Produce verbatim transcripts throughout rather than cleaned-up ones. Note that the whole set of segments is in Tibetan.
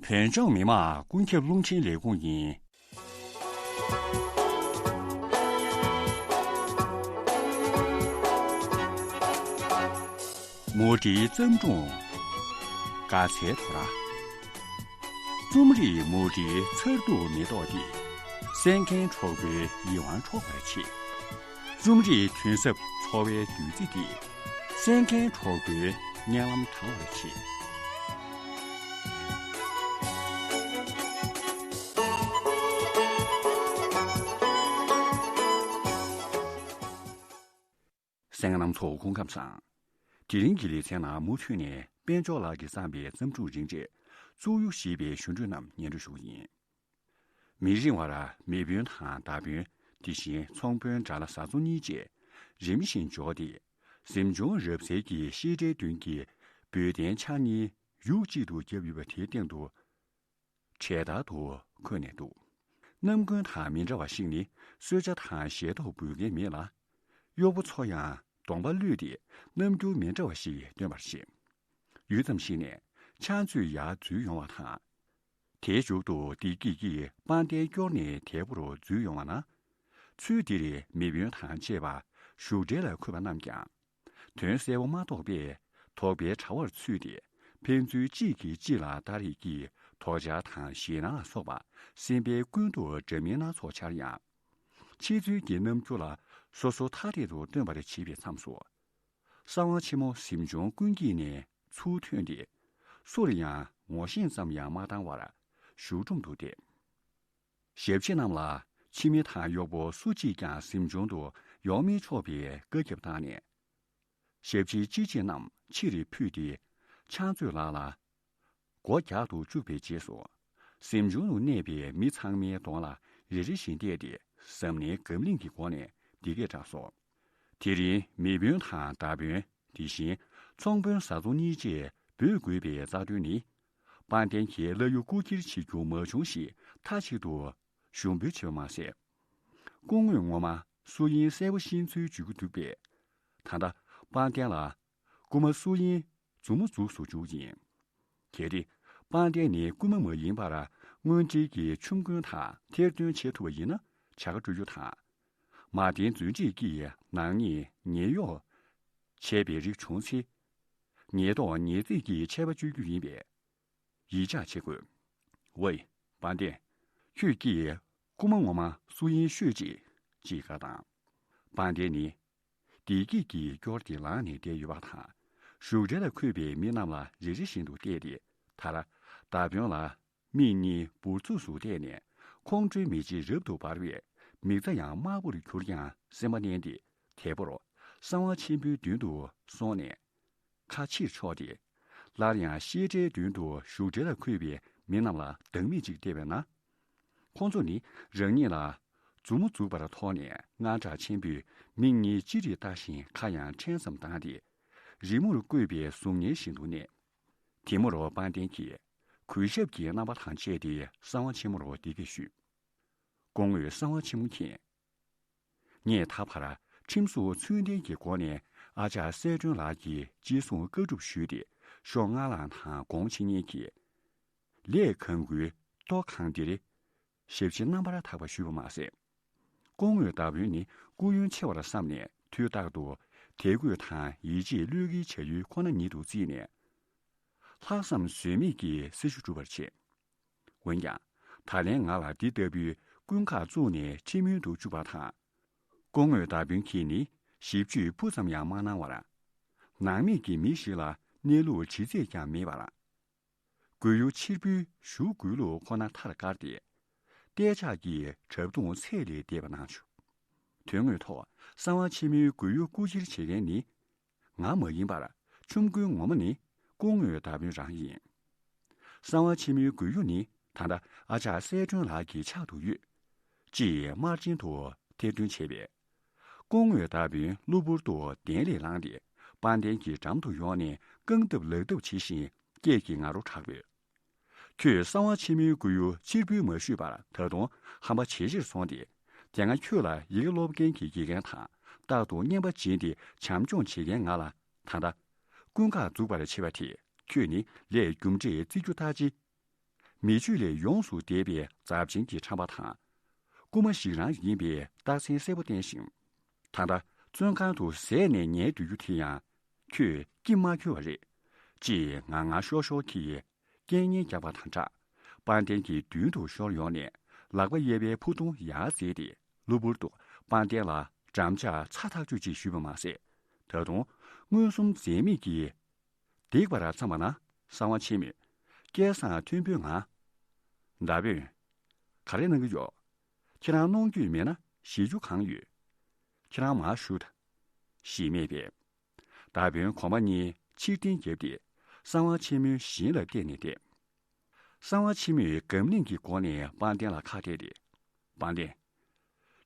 བོད་ལྗོངས་མི་དམངས་ཀུན་ཁྱབ་རླུང་འཕྲིན་ལས་ཁུངས་ཡིན། མུ་འབྲེལ་བརྩམས་སྒྲུང་། དགའ་ཚལ་དོ་ར། རྩོམ་རིག་མུ་འབྲེལ་མཚར་སྡུག་མེ་ཏོག་འདི། གསན་མཁན་གྲོགས་པོའི་ཡིད་དབང་འཕྲོག་པར་བྱེད། རྩོམ་རིག་དུས་ཟབ་འཚོ་བའི་བདུད་རྩི་འདི། གསན་མཁན་གྲོགས་པོའི་སྙན་ལམ་དྲང་བར་བྱེད། གསན་མཁན་རྣམ་ཚོ་སྐུ་ཁམས་བཟང་། དེ་རིང་གི་ལེ་ཚན་ནང་མུ་མཐུད་ནས་དཔལ་འབྱོར་ལགས་ཀྱིས་བརྩམས་པའི་བརྩམས་སྒྲུང་རིང་གྲས་གཙུག་གཡུ་ཞེས་པའི་ཞུ་འཕྲོས་རྣམས་སྙན་སྒྲོན་ཞུ་གི་ཡིན། མི་རིང་བར་མེ་སྤུན་དང་མདའ་དཔོན། དེ་བཞིན་ཚོང་དཔོན་དགྲ་ལྷ་བཟའ་ཚང་གཉིས་བཅས་རིམ་བཞིན་འབྱོར་ཏེ། གཟིམ་ཆུང་རབ་གསལ་གྱི་བཤད་གྲྭའི་མདུན་གྱི་འབོལ་གདན་ཕྱག་གཉིས་ཡུག་གཅིག་ཏུ་བརྒྱབ་ཡོད་པ་དེའི་སྟེང་དུ་གྲལ་ལྟར་དུ་འཁོད་ནས་འདུག། ནམ་རྒྱུན་དང་མི་འདྲ་བ་ཞིག་ནི་གསོལ་ཇ་དང་ཞལ་ཏོག་འབུལ་མཁན་མེད་ལ། གཡོག་པོ་ཚོ་ཡང་གདོང་པ་བསླུས་ཏེ་རྣམ་འགྱུར་མི་འདྲ་བ་ཞིག་སྟོན་པར་བྱེད། ཡུད་ཙམ་ཞིག་ནས་ཕྱག་མཛོད་ཡར་འཛུལ་ཡོང་བ་དང་། དེའི་མཇུག་ཏུ་བདེ་སྐྱིད་ཀྱིས་དཔལ་ལྡན་སྐྱོར་ནས་དལ་པོར་འཛུལ་ཡོང་བ་ན། ཚུལ་འདིར་མེ་སྤུན་དང་བཅས་པ་བཞུགས་གྲལ་ལ་འཁོད་པ་རྣམས་ཀྱང་། དོན་གསལ་པོ་མ་རྟོགས་པས་དོགས་པའི་དྲ་བར་ཚུད་དེ། ཕན་ཚུན་གཅིག་གིས་གཅིག་ལ་ལྟ་རེས་ཀྱིས་དོགས་འཆར་དང་ཞེད་སྣང་ལ་སོགས་པ་སེམས་པའི་ཀུན་ཏུ་འདྲ་མིན་སྣ་ཚོགས་འཆར་ཡང་། འཆད་ཚུལ་གྱི་རྣམ་འགྱུར་ལ་སོ་སོ་ཐག་རིང་དུ་སྟོན་པར་བྱེད་པའི་མཚམས་སུ། གསང་བ་ཆེན་མོ་གཟིམ་ཆུང་ཀུན་དཀྱིལ་ནས་ཚུར་ཐོན་ཏེ། སུར་ཡང་ངོ་ཤེས་ཙམ་ཡང་མ་བཏང་བར་བཞུགས་སྒྲོམ་དུ་བསྡད། ཞབས་ཕྱི་རྣམས་ལ་ཕྱི་མི་དང་གཡོག་པོ་སུ་གཅིག་ཀྱང་གཟིམ་ཆུང་དུ་ཡོང་མི་ཆོག་པའི་བཀའ་ཁྱབ་བཏང་ནས། ཞབས་ཕྱི་ཅི་བྱེད་རྣམས་ཕྱིར་ཕུད་དེ་ཕྱག་མཛོད་ལགས་ལ་སྒོ་རྒྱག་ཏུ་བཅུག་པའི་རྗེས་སུ། གཟིམ་ཆུང་དུ་གནས་པའི་མི་ཚང་མའི་གདོང་ལ་རེ་རེ་བཞིན་བལྟས་ཏེ་གཟབ་ནན་སྒམ་བརླིང་གི་སྒོ་ནས་འདི་སྐད་བསྒྲགས་སོ། དེ་རིང་མེ་སྤུན་དང་མདའ་དཔོན། དེ་བཞིན་ཚོང་དཔོན་བཟའ་ཚང་གཉིས་བཅས་འབོད་དགོས་པའི་རྩ་དོན་ནི། དཔལ་ལྡན་གྱིས་བླ་གཡུ་རྐུ་འཁྱེར་བྱེད་རྒྱུ་མ་བྱུང་ཞེས་མཐའ་གཅིག་ཏུ་ཞུ་འབོད་བྱས་པ་མ་ཟད། སྐུ་ངོས་ངོ་མ་སུ་ཡིན་གསལ་པོ་ཤེས་ཚུལ་བརྗོད་ཀྱི་འདུག་པས། ད་ལྟ་དཔལ་ལྡན་ལ་རྐུ་མ་སུ་ཡིན་མཛུབ་མོ་འཛུགས་སུ་འཇུག་ཡིན། གལ་ཏེ་དཔལ་ལྡན་ནི་རྐུན་མ་མ་ཡིན་པར་དངོས་འབྲེལ་གྱི་ཆོམ་རྐུན་དང་ཐེར་འདོན་བྱེད་ཐུབ་པ་ཡིན་ན་བྱ་དགའ་སྤྲོད་རྒྱུ་དང་། མ་བདེན་རྫུན་སྒྲིག་གིས་ནག་ཉེས་ཉེས་གཡོག་བྱས་པའི་རིགས་བྱུང་ཚེ། ཉེས་དོགས་ཉེས་རྩིས་ཀྱི་ཆད་པ་གཅོད་རྒྱུ་ཡིན་པས། ཡིད་ཆེས་བྱེད་དགོས། ཝེ། དཔལ་ལྡན། ཁྱོད་ཀྱིས་རྐུན་མ་ངོ་མ་སུ་ཡིན་ཤོད་ཅིག་ཅེས་བཀའ་བཏང་། དཔལ་ལྡན་ནི། བདེ་སྐྱིད་ཀྱིས་སྐྱོར་ཏེ་ལངས་ནས་བསྡད་ཡོད་པ་དང་། བཞུགས་གྲལ་ལ་འཁོད་པའི་མི་རྣམས་ལ་རེ་རེ་བཞིན་དུ་བལྟས་ཏེ། མཐར། མདའ་དཔོན་ལ་མིག་གཉིས་འབུར་ཚུགས་སུ་བལྟས་ནས། ཁོང་ཁྲོའི་མེ་ལྕེ་རབ་ཏུ་འབར་བས་མིག་རྩ་ཡང་དམར་པོར་གྱུར་ཀྱང་སེམས་པ་མནན་ཏེ། དལ་པོར་གསང་བ་ཆེན་པོའི་མདུན་དུ་སོང་ནས། ཁ་ཕྱིར་ཕྱོགས་ཏེ། སླར་ཡང་བཤད་གྲྭའི་མདུན་དུ་བཞུགས་གྲལ་ལ་འཁོད་པའི་མི་རྣམས་ལ་བདག་མེད་ཅིག་བལྟས་པས་ན། ཁོང་ཚོ་ནི་རང་ཉིད་ལ་མཛུབ་མོ་འཛུགས་པར་ཐོགས་ནས་དངངས་སྐྲག་ཆེན་པོས་མིག་གཉིས་ཅི་རིགས་ལྟ་བཞིན་ཁ་ཡང་ཕྲན་ཙམ་བཏང་སྟེ། རི་མོར་བརྐོས་པའི་གཟུགས་བརྙན་བཞིན་དུ་གནས། དེ་མུར་དཔལ་ལྡན་གྱིས་གུས་ཞབས་ཀྱི་རྣམ་པ་དང་བཅས་ཏེ་གསང་བ་ཆེན་མོར་འདི་སྐད་ཞུས། སྐུ་ངོས་གསང་བ་ཆེན་མོ་མཁྱེན། ངས་ད་བར་ཁྲིམས་སྲུང་ཚུལ་ལྡན་གྱི་སྒོ་ནས་ཨ་ཅག་གསལ་སྒྲོན་ལགས་ཀྱི་གཅེས་སྲུང་བཀའ་སྒྲུབ་ཞུས་ཏེ་ཤོག་སྔ་ལངས་དང་དགོངས་འཆི་ཉེན་གྱིས། ལས་གང་དགོས་ལྟོ་གང་བདེར་ཞབས་ཕྱི་རྣམ་པར་དག་པ་ཞུས་པ་མ་ཟད། སྐུ་ངོས་མདའ་དཔོན་ནི་སྐུ་ཡོན་ཆེ་བར་བསམ་ནས་དུས་རྟག་ཏུ་དད་གུས་དང་ཡིད་ཆེས་བློས་འགེལ་བྱ་ཡུལ་ཁོ་ན་ཉིད་དུ་བརྩིས་ནས། ལྷག་བསམ་ཟོལ་མེད་ཀྱིས་སྲི་ཞུ་སྒྲུབ་པར་བྱེད། འོན་ཀྱང་། ད་ལན་ང་ལ་འདི་ལྟ་བུའི་ཀུན་ཁག་བཙུགས་ནས་ཁྲིམས་མུན་དུ་བཅུག་པ་དང་། སྐུ་ངོས་མདའ་དཔོན་གྱིས་ནི་ཞིབ་དཔྱོད་སྤུ་ཙམ་ཡང་མ་གནང་བར། ནང་མི་གི་མི་ཞིག་ལ་གནས་ལུགས་དྲི་རྩད་ཀྱང་མེད་པར། མགུལ་གཡོག་ཕྱིར་འབུད་ཞུ་དགོས་ལུགས་ཁོ་ན་མཐར་བཀར་ཏེ། རྟ་ལྕག་གི་བྲབ་བརྡུང་ཚད་ལས་འདས་པ་གནང་བྱུང་། དོན་དངོས་ཐོག་གསང་བ་ཆེན་མོའི་མགུལ་གཡོག་རྐུ་འཁྱེར་བྱེད་མཁན་ནི། ང་མ་ཡིན་པར་ཆོམ་རྐུན་ངོ་མ་ནི་སྐུ་ངོའི་མདའ་དཔོན་རང་ཡིན། གསང་བ་ཆེན་མོའི་མགུལ་གཡོག་ནི་ད་ལྟ་ཨ་ཅག་གསལ་སྒྲོན་ལགས་ཀྱི་ཕྱག་ཏུ་ཡོད། ཅེས་དམར་རྗེན་དུ་ཐེར་འདོན་བྱས་པས། སྐུ་ངོའི་མདའ་དཔོན་གློ་བུར་དུ་གདན་ལས་ལངས་ཏེ་དཔལ་ལྡན་གྱི་འགྲམ་དུ་ཡོང་ནས་རྐང་སྟབས་ལག་སྟབས་བྱེད་བཞིན་སྐད་ཀྱིས་ང་རོ་དྲག་པོས། ཁྱོད་གསང་བ་ཆེན་མོའི་མགུལ་གཡོག་ཕྱིར་འབུད་མ་ཞུས་པར་ད་དུང་ཧམ་པ་ཇེ་ཆེར་སོང་སྟེ། དེ་སྔ་ཁྱོད་ལ་ཡི་གེ་སློབ་མཁན་གྱི་དགེ་རྒན་དང་རྟག་ཏུ་རྔན་པ་སྦྱིན་ཏེ་བྱམས་སྐྱོང་བྱེད་མཁན་ང་ལ་ད་ལྟ་ཀུན་ཁག་འཛུགས་པར་བྱེད་པ་དེས་ཁྱོད་ནི་ལས་རྒྱུ་འབྲས་བརྩི་རྒྱུ་ལྟ་ཅི། མི་ཆོས་ལས་ཡོངས་སུ་འདས་པའི་རྫབ་ཆེན་གྱི་ཁྲམ་པ་དང་། རྐུན་མ་ཞིག་རང་ཡིན་པའི་རྟགས་མཚན་གསལ་པོ་བསྟན་ཞིང་། ད་ལྟ་བཙོན་ཁང་དུ་ཟས་ནས་ཉལ་སྡོད་རྒྱུ་དེ་ཡང་ཁྱོད་ཀྱིས་མ་འཁྱོལ་བ་རེད། ཅེས་ངར་ངར་ཤོར་ཤོར་གྱིས་སྐད་ངན་བརྒྱབ་པ་དང་སྦྲགས། དཔལ་ལྡན་གྱི་མདུན་དུ་ཤོར་ཡོང་ནས་ལག་པ་གཡས་པའི་ཕུ་ཐུང་ཡར་འཛེགས་ཏེ་གློ་བུར་དུ་དཔལ་ལྡན་ལ་འགྲམ་ལྕག་ཚ་ཐག་ཆོད་ཅིག་གཞུས་པ་མ་ཟད། ད་དུང་མངོན་སུམ་འཛེམ་མེད་ཀྱིས། བརྡེག་པར་འཚམས་པ་ན་གསང་བ་ཆེན་མོས། སྐལ་བཟང་མཐོན་པོའི་ངག་མདའ་དཔོན། ག་རེ་གནང་གི་ཡོད། ཁྱེད་རང་གནོང་འགྱོད་མེད་ན་བཞེས་རྒྱུ་གང་ཡོད། ཁྱེད་རང་མར་བཞུགས་དང་། ཞེས་སྨྲས་པས། མདའ་དཔོན་གོང་མ་གཉིས་ཕྱིར་འཐེན་བརྒྱབ་སྟེ་གསང་བ་ཆེན་མོའི་བཞིན་ལ་བལྟས་ནས་བསྡད། གསང་བ་ཆེན་མོས་སྒམ་བརླིང་གི་སྒོ་ནས་དཔལ་ལྡན་ལ་ཁ་གཏད་དེ། དཔལ་ལྡན།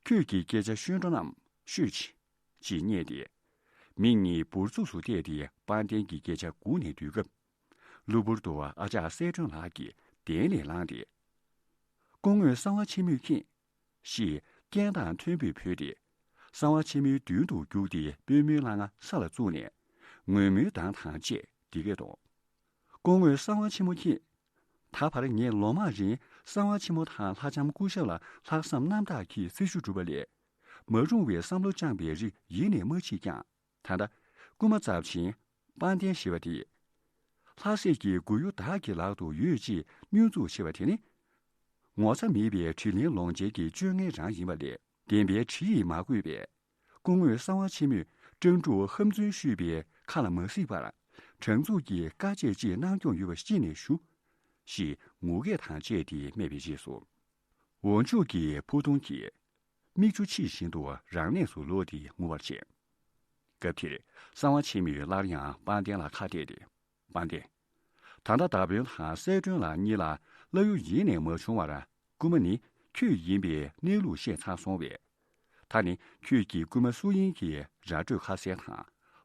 ཁྱོད་ཀྱི་སྐད་ཆ་ཤོད་འགྲོ་རྣམས་ཤོད་ཅིག་ཅེས་བསྙད་དེ། མིག་གཉིས་འབུར་ཚུགས་སུ་གཏད་དེ་དཔལ་ལྡན་གྱི་སྐད་ཆ་སྒུག་ནས་སྡོད་སྐབས། གློ་བུར་དུ་ཨ་ཅག་གསལ་སྒྲོན་ལགས་ཀྱིས་གདན་ལས་ལངས་ཏེ། སྐུ་ངོ་གསང་བ་ཆེན་མོས་མཁྱེན། ཞེས་སྐད་གདངས་མཐོན་པོས་བོས་ཏེ། གསང་བ་ཆེན་མོའི་མདུན་དུ་རྒྱུགས་ཏེ་པུས་མོའི་སླ་ང་ས་ལ་བཙུགས་ནས། ངུ་མོའི་གདངས་དང་བཅས་འདི་སྐད་དོ། སྐུ་ངོ་གསང་བ་ཆེན་མོ་མཁྱེན། ད་བར་ངས་ལོ་མང་རིང་གསང་བ་ཆེན་མོ་དང་ལྷ་ལྕམ་སྐུ་ཞབས་ལ་ལྷག་བསམ་རྣམ་དག་གིས་སྲི་ཞུ་བསྒྲུབས་པ་ལས། མ་རུང་བའི་བསམ་བློ་བཅངས་པའི་རིགས་ཡིད་ནས་མ་མཆིས་ཀྱང་། ད་ལྟ་རྐུན་མ་རྫབ་ཆེན་དཔལ་ལྡན་ཞེས་པ་དེས། ལྷ་སྲས་ཀྱི་མགོ་ཡུ་བདག་གི་ལག་ཏུ་ཡོད་ཅེས་བསྙོན་འཛུགས་བྱས་པ་དེ་ནི། ངོ་ཚ་མེད་པའི་དྲིན་ལན་ལོག་འཇལ་གྱི་སྤྱོད་ངན་རང་ཡིན་པ་ལས། བདེན་པའི་དྲི་ཡིས་མ་གོས་པས། སྐུ་ངོ་གསང་བ་ཆེན་མོས་སྤྲང་ཕྲུག་ཧམ་རྫུན་ཤོད་པའི་ཁ་ལ་མ་གཟིགས་པར། དྲང་ཚུགས་ཀྱི་དཀའ་སྤྱད་ཅིག་གནང་སྐྱོང་ཡོད་པ་ཤེས་ནས་ཞུ། ཞེས་ངུ་སྐད་དང་བཅས་ཏེ་སྨྲས་པའི་རྗེས་སུ། འོག་འཇུག་གི་ཕུ་ཐུང་གིས་མིག་ཆུ་ཕྱིས་བཞིན་དུ་རང་གནས་སུ་ལོག་སྟེ་ངུ་བར་བྱེད། སྐབས་དེར་གསང་བ་ཆེན་མོས་སླར་ཡང་དཔལ་ལྡན་ལ་ཁ་གཏད་དེ། དཔལ་ལྡན། ད་ལྟ་མདའ་དཔོན་དང་གསལ་སྒྲོན་ལགས་གཉིས་ལ་བླ་གཡོ་ཡེ་ནས་མ་བྱུང་བར། རྐུན་མ་ནི་ཁྱོད་ཡིན་པའི་གནས་ལུགས་ཤེས་ཚར་སོང་བས། ད་ནི་ཁྱོད་ཀྱིས་རྐུན་མ་སུ་ཡིན་གྱི་ར་སྤྲོད་ཁ་གསལ་དང་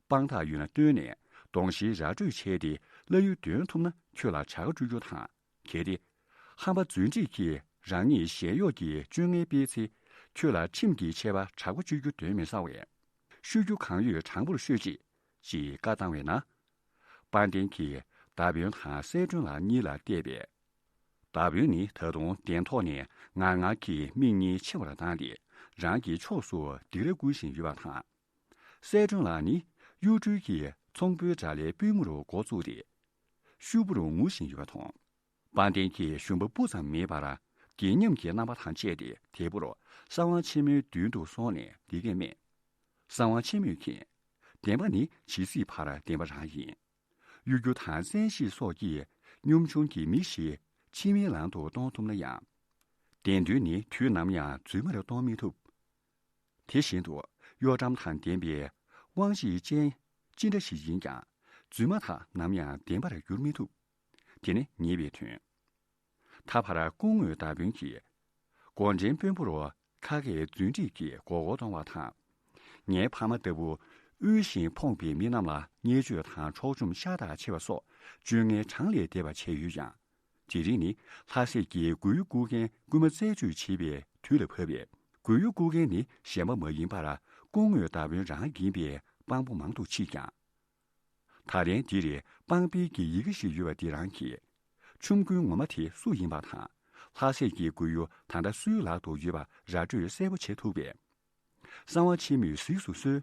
དཔང་རྟགས་ཡོད་ན་སྟོན་ནས་གདོང་བཞིའི་ར་སྤྲོད་བྱས་ཏེ་བླ་གཡོ་འདོན་ཐུབ་ན་ཁྱོད་ལ་བྱ་དགའ་སྤྲོད་རྒྱུ་དང་། གལ་ཏེ། ཧམ་པ་རྫུན་སྒྲིག་གིས་རང་ཉིད་ཞལ་གཡོག་གི་སྤྱོད་ངན་སྤེལ་ཚེ་ཁྱོད་ལ་ཁྲིམས་ཀྱི་ཆད་པ་དྲག་པོ་གཅོད་རྒྱུ་དོན་མི་ཟ་བས། ཤོད་རྒྱུ་གང་ཡོད་དྲང་པོར་ཤོད་ཅིག་ཅེས་བཀའ་བཏང་བས་ན། དཔལ་ལྡན་གྱིས་མདའ་དཔོན་དང་གསལ་སྒྲོན་ལགས་གཉིས་ལ་གཏད་པས། མདའ་དཔོན་ནི་ད་དུང་གདན་ཐོག་ནས་ངར་ངར་གྱིས་མིག་གཉིས་ཕྱེ་བར་བཏང་སྟེ་རང་གི་ཕྱོགས་སུ་སྡིགས་ར་བསྐུལ་བཞིན་ཡོད་པ་དང་། གསལ་སྒྲོན་ལགས་ནི་གཡུ་སྦྲུལ་གྱི་ཚོང་དཔོན་དགྲ་ལྷའི་པུས་མོ་རུ་མགོ་བཙུགས་ཏེ། ཤུབ་བུར་ངུ་བཞིན་ཡོད་པ་མཐོང་། དཔལ་ལྡན་གྱིས་ཞུམ་པ་སྤུ་ཙམ་མེད་པར་སྒེག་ཉམས་ཀྱི་རྣམ་པ་དང་བཅས་ཏེ་དལ་བུར་གསང་བ་ཆེན་མོའི་མདུན་དུ་སོང་ནས་འདི་སྐད་སྨྲས། གསང་བ་ཆེན་མོས་མཁྱེན། བདེན་པ་ནི་ཇི་སྲིད་བར་བདེན་པ་རང་ཡིན། གཡོ་སྒྱུ་དང་བཙན་ཤེད་སོགས་ཀྱིས་གཉོམ་ཆུང་གི་མི་ཞིག་ཕྱི་མའི་ལམ་དུ་གཏོང་ཐུབ་ན་ཡང་། བདེན་དོན་ནི་དུས་ནམ་ཡང་རྫུན་མར་གཏོང་མི་ཐུབ། དེ་བཞིན་དུ་གཡོ་ཁྲམ་དང་ལྡན་པའི་དབང་ཤེད་ཅན་ཅི་འདྲ་ཞིག་ཡིན་ཀྱང་རྫུན་མ་དག་ནམ་ཡང་བདེན་པར་འགྱུར་མི་ཐུབ། དེ་ནི་ཉེས་པའི་དོན། ད་བར་སྐུ་ངོ་མདའ་དཔོན་གྱིས་སྒོ་འདྲེན་དཔོན་པོ་རུ་ཁ་སྐད་རྫུན་སྒྲིག་གིས་མགོ་སྐོར་གཏོང་བ་དང་། ངའི་ཕ་མ་ལྟ་བུ་དབུལ་ཞིང་ཕོངས་པའི་མི་རྣམས་ལ་བརྙས་བཅོས་དང་འཕྲོག་བཅོམ་ཤ་སྟག་ཆེ་བ་སོགས་སྤྱོད་ངན་གྲངས་ལས་འདས་པ་བྱས་ཡོད་ཀྱང་། དེ་རིང་ནི་ལྷ་སྲས་ཀྱི་མགོ་ཡུ་རྐུ་མཁན་རྐུན་མ་རྩད་གཅོད་བྱེད་པའི་དུས་ལ་བབ་པས། མགོ་ཡུ་རྐུ་མཁན་ནི་གཞན་པ་མ་ཡིན་པར་སྐུ་ངོ་མདའ་དཔོན་རང་ཡིན་པས་དཔང་པོ་མང་དུ་མཆིས་ཀྱང་། ད་ལན་འདིར་དཔང་སྤེལ་གྱི་ཡི་གེ་ཞིག་ཡོད་པ་འདི་རང་གིས། ཆོམ་རྐུན་ངོ་མ་དེ་སུ་ཡིན་པ་དང་། ལྷ་སྲས་ཀྱི་མགོ་ཡུ་ད་ལྟ་སུའི་ལག་ཏུ་ཡོད་པ་ར་སྤྲོད་གསལ་པོ་བྱེད་ཐུབ་པས། གསང་བ་ཆེན་མོས་གཟིགས་སུ་གསོལ།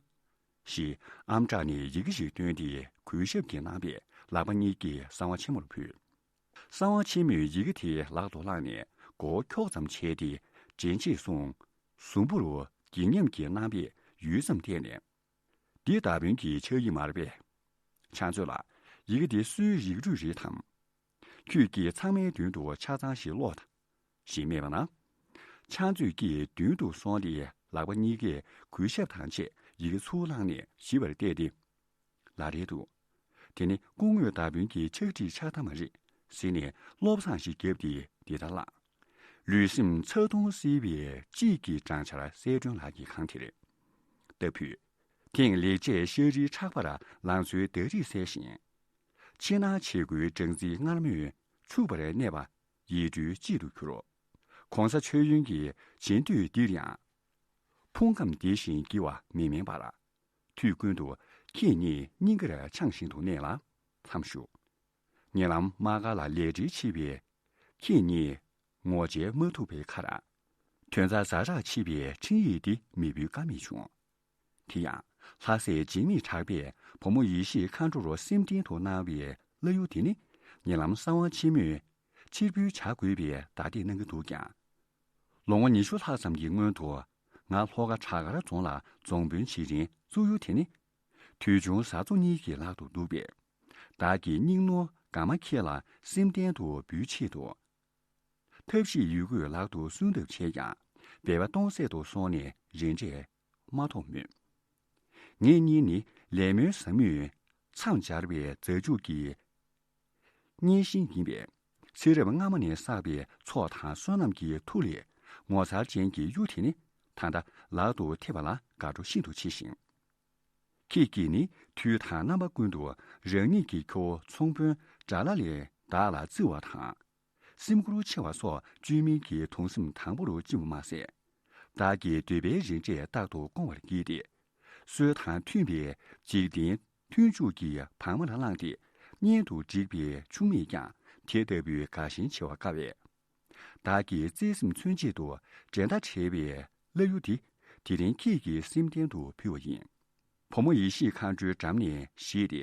ཞེས་ཨམ་ཕྲག་ནས་ཡི་གེ་ཞིག་བཏོན་ཏེ་གུས་ཞབས་ཀྱིས་གནང་བས་ལག་པ་གཉིས་ཀྱིས་གསང་བ་ཆེན་མོར་ཕུལ། གསང་བ་ཆེན་མོས་ཡི་གེ་དེ་ལག་ཏུ་བླངས་ནས་མགོ་བོ་འཁྱོག་ཙམ་བྱས་ཏེ་དྲན་ཆེད་གསུངས། གཟུགས་པོ་རུ་སྒེག་ཉམས་ཀྱི་རྣམ་པས་ཡུད་ཙམ་བལྟས་ནས། འདི་མདའ་དཔོན་གྱི་ཕྱག་ཡིག་མ་རེད་པས། ཕྱག་མཛོད་ལགས། ཡི་གེ་འདི་སུའི་ཡིག་འབྲུ་རེད་དམ། ཁྱོད་ཀྱིས་ཚང་མའི་མདུན་དུ་ཆ་ཚང་ཞིག་ཀློག་དང་། ཞེས་སྨྲས་པ་ན། ཕྱག་མཛོད་ཀྱིས་མདུན་དུ་སོང་སྟེ་ལག་པ་གཉིས་ཀས་གུས་ཞབས་དང་བཅས་ཡི་གེ་ཚུར་བླངས་ནས་ཞིབ་པར་བལྟས་ཏེ། ལགས་རེད་འདུག་དེ་ནི་སྐུ་ངོ་མདའ་དཔོན་གྱི་ཕྱག་བྲིས་ཕྱག་ཐ་མ་རེད་ཟེར་ནས་བློ་བཟང་ཞིག་བརྒྱབ་སྟེ་འདི་ལྟར་བཀླགས། ལུས་སེམས་ཚ་གདུང་སེལ་བའི་དཔྱིད་ཀྱི་སྦྲང་ཆར་གསལ་སྒྲོན་ལགས་ཀྱི་ཁང་དེར། ལྟ་བུས། ཐེངས་ལེགས་བྱས་ཤ་རིའི་ཁྲག་པར་ལང་ཚོའི་ཟླ་རིས་གསལ་ཞིང་། ཕྱི་ནང་བྱེད་སྒོའི་སྦྲང་རྩིའི་མངར་མོས་ཕྱུག་པར་གནས་པ་ཡིད་སྤྲུལ་གཅིག་ཏུ་གྱུར། གོང་ས་མཆོད་ཡོན་གྱི་བྱིན་མཐུས་འདིར་ཡང་། ཕུང་ཁམས་བདེ་ཞིང་བགྱི་བ་མི་དམན་པར། དུས་ཀུན་ཏུ་ཁྱེད་ཉིད་སྙིང་གར་འཆང་བཞིན་དུ་གནས་ལ་མཚམས་བཞུགས། ཉེ་ལམ་དམག་སྒར་ལ་ལས་བྲེལ་ཆེ་བའི་ ཁྱེད་གཉིས་ངོ་མཇལ་མ་ཐུབ་པའི་ཁར། དོན་རྩ་ཛ་དྲག་ཆེ་བའི་འཕྲིན་ཡིག་འདི་མི་འབུལ་ཀ་མེད་བྱུང་། དེ་ཡང་ལྷ་སྲས་འཇིགས་མེད་གྲགས་པས་བུ་མོ་ཡེ་ཤེས་མཁའ་འགྲོར་སེམས་རྟེན་དུ་གནང་བའི་བླ་གཡུ་དེ་ནི་ཉེ་ལམ་གསང་བ་ཆེན་མོས་ཕྱིར་འབུལ་བྱ་དགོས་པའི་བརྡ་དེ་གནང་གི་འདུག་ཀྱང་། ལོ་ངོ་ཉི་ཤུ་ལྷག་ཙམ་གྱི་སྔོན་དུ་ང་ལྷོ་ཁ་བྲག་དཀར་རྫོང་ལ་རྫོང་དཔོན་བྱེད་རིང་བཙུགས་ཡུལ་དེ་ནི། དུས་ཆུང་བཟའ་ཚོ་གཉིས་ཀྱི་ལག་ཏུ་འདུག་པས། བདག་གིས་སྙིང་ནོར་གང་མ་ཁྱེད་ལ་སེམས་རྟེན་དུ་འབུལ་ཆེད་དུ། ཐབས་ཤེས་ཡོད་དགུས་ལག་ཏུ་སོན་ཐབས་བྱས་ཀྱང་སྦལ་པ་སྟོང་ཟད་དུ་སོང་ནས་རིན་འབྲས་མ་ཐོབ་མོད། ངེད་གཉིས་ནི་ལས་སྨོན་ཟབ་མོས་མཚམས་སྦྱར་བའི་མཛའ་གཅུགས་ཀྱི་གཉེན་གཤིན་ཡིན་པས། ཚེ་རབས་སྔ་མ་ནས་བསགས་པའི་ཚོགས་དང་བསོད་ནམས་ཀྱི་མཐུ་ལས་ངོ་མཚར་ཅན་གྱི་གཡུ་དེ་ནི་ད་ལྟ་ལག་ཏུ་ཐེབས་པ་ལ་དགའ་སྤྲོ་ཤིན་ཏུ་ཆེ་ཞིང་། ཁྱེད་ཀྱིས་ནི་དུས་དང་རྣམ་པ་ཀུན་ཏུ་རང་ཉིད་ཀྱི་ཁྱོ་བོ་ཚོང་དཔོན་དགྲ་ལྷ་ལས་བདག་ལ་བརྩི་བ་དང་། སེམས་ཁུར་ཆེ་བ་སོགས་བཅོས་མིན་གྱི་དུང་སེམས་དང་པོར་སྦྱིན་པ་མ་ཟད། བདག་གི་འདོད་པའི་རིན་འབྲས་རྟག་ཏུ་སྐོང་བར་བགྱིས་ཏེ། སྲོལ་དང་མཐུན་པའི་འཇིག་རྟེན་མཐུན་འཇུག་གི་བག་མ་ལ་བླངས་ཏེ། གཉེན་དུ་བསྒྲིགས་པའི་ཆུང་མས་ཀྱང་དེ་ལྟ་བུའི་དགའ་ཞེན་ཆེ་བ་དཀའ་བས། བདག་གི་བརྩེ་སེམས་མཚོན་བྱེད་དུ་འགྲན་ཟླ་བྲལ་བའི་བླ་གཡུ་དེ་དེ་རིང་ཁྱེད་ཀྱི་སེམས་རྟེན་དུ་ཕུལ་བ་ཡིན། བུ་མོ་ཡེ་ཤེས་མཁའ་འགྲོའི་འགྲམ་ནས་བཞེས་ཏེ།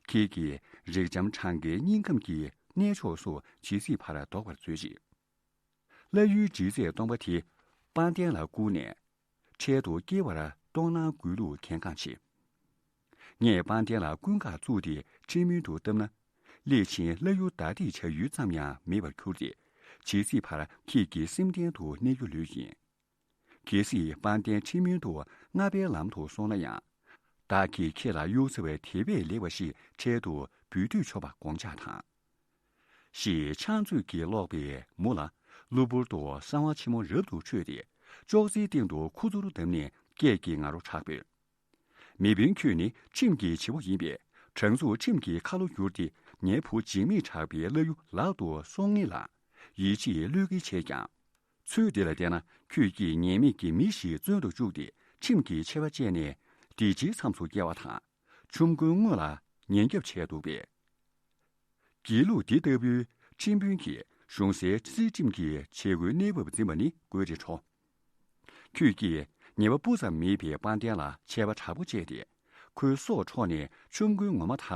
ཁྱེད་ཀྱིས་རེག་འཇམ་གྲང་གའི་སྙིང་ཁམས་ཀྱི་གནས་མཆོག་སུ་ཇི་སྲིད་བར་ལྡོག་པར་མཛོད་ཅིག། བླ་གཡུའི་འབྲེལ་ཚད་སྟོང་པ་དེ་དཔལ་ལྡན་ལ་བསྐུར་ནས། འཕྲལ་དུ་སྐྱེ་བར་གཏོང་གནང་དགོས་ལུགས་གལ་འགངས་ཆེ། ངས་དཔལ་ལྡན་ལ་ཀུན་དགའ་བཙུགས་ཏེ་ཁྲིམས་མོལ་དུ་བཏབ་ན། སླད་ཕྱིན་བླ་གཡུ་བདའ་འདེད་བྱ་ཡུལ་ཙམ་ཡང་མེད་པར་གྱུར་ཏེ། ཇི་སྲིད་བར་ཁྱེད་ཀྱི་སེམས་རྟེན་དུ་གནས་རྒྱུ་ལོས་ཡིན། གལ་སྲིད་དཔལ་ལྡན་ཁྲིམས་མོལ་དུ་སྔ་པའི་ལམ་དུ་སོང་ན་ཡང་། བདག་གིས་ཁྱེད་ལ་གཡུག་ཚ་བའི་དེ་བས་ལེགས་པ་ཞིག་འཕྲལ་དུ་འབུལ་སྡུད་ཆོག་པ་དགོངས་འཇགས་དང་། ཞེས་ཕྱག་མཛོད་ཀྱིས་ཀློག་པའི་མུ་ལ། གློ་བུར་དུ་གསང་བ་ཆེན་མོ་རབ་ཏུ་ཁྲོས་ཏེ། ཅོག་ཙེའི་སྟེང་དུ་ཁུ་ཚུར་བརྡབས་ནས་སྐད་ཀྱིས་ང་རོ་ཁྲག་འབོད། མེས་དཔོན་ཁྱོད་ནི་ཁྲིམས་ཀྱི་བྱེད་པོ་ཡིན་པས། དྲང་ཚུགས་ཁྲིམས་ཀྱི་ཁ་ལོ་བསྒྱུར་ཏེ། ངའི་བུ་འཇིགས་མེད་གྲགས་པའི་བླ་གཡུ་ལག་ཏུ་སོང་ངེས་ལ། ཡིད་ཆེས་བློས་འགེལ་བྱས་ཀྱང་། ཚུལ་འདི་ལ་བལྟས་ན། ཁྱོད་ཀྱིས་ཉེས་མེད་ཀྱི་མི་ཞིག་བཙོན་དུ་བཅུག་སྟེ། ཁྲིམས་ཀྱི་ཆད་པ་བཅད་ནས། འདི་ཕྱིའི་མཚམས་སུ་བསྐྱལ་བ་དང་། ཆོམ་རྐུན་དངོས་ལ་ཉེན་སྐྱོབ་བྱས་འདུག་པས། དགེ་ལུགས་འདི་ལྟ་བུའི་ཁྲིམས་དཔོན་གྱིས་གཞུང་སའི་སྲིད་ཁྲིམས་ཀྱི་བྱེད་སྒོའི་གནས་བབ་འཛིན་པ་ནི་དགོད་བྲེ་འཕྲོ། ཁྱོད་ཀྱིས་ཉེས་པ་སྤུ་ཙམ་མེད་པའི་དཔལ་ལྡན་ལ་ཆད་པ་དྲག་པོ་བཅད་དེ། ཁོའི་སྲོག་འཕྲོག་ནས་ཆོམ་རྐུན་ངོ་མ་དག་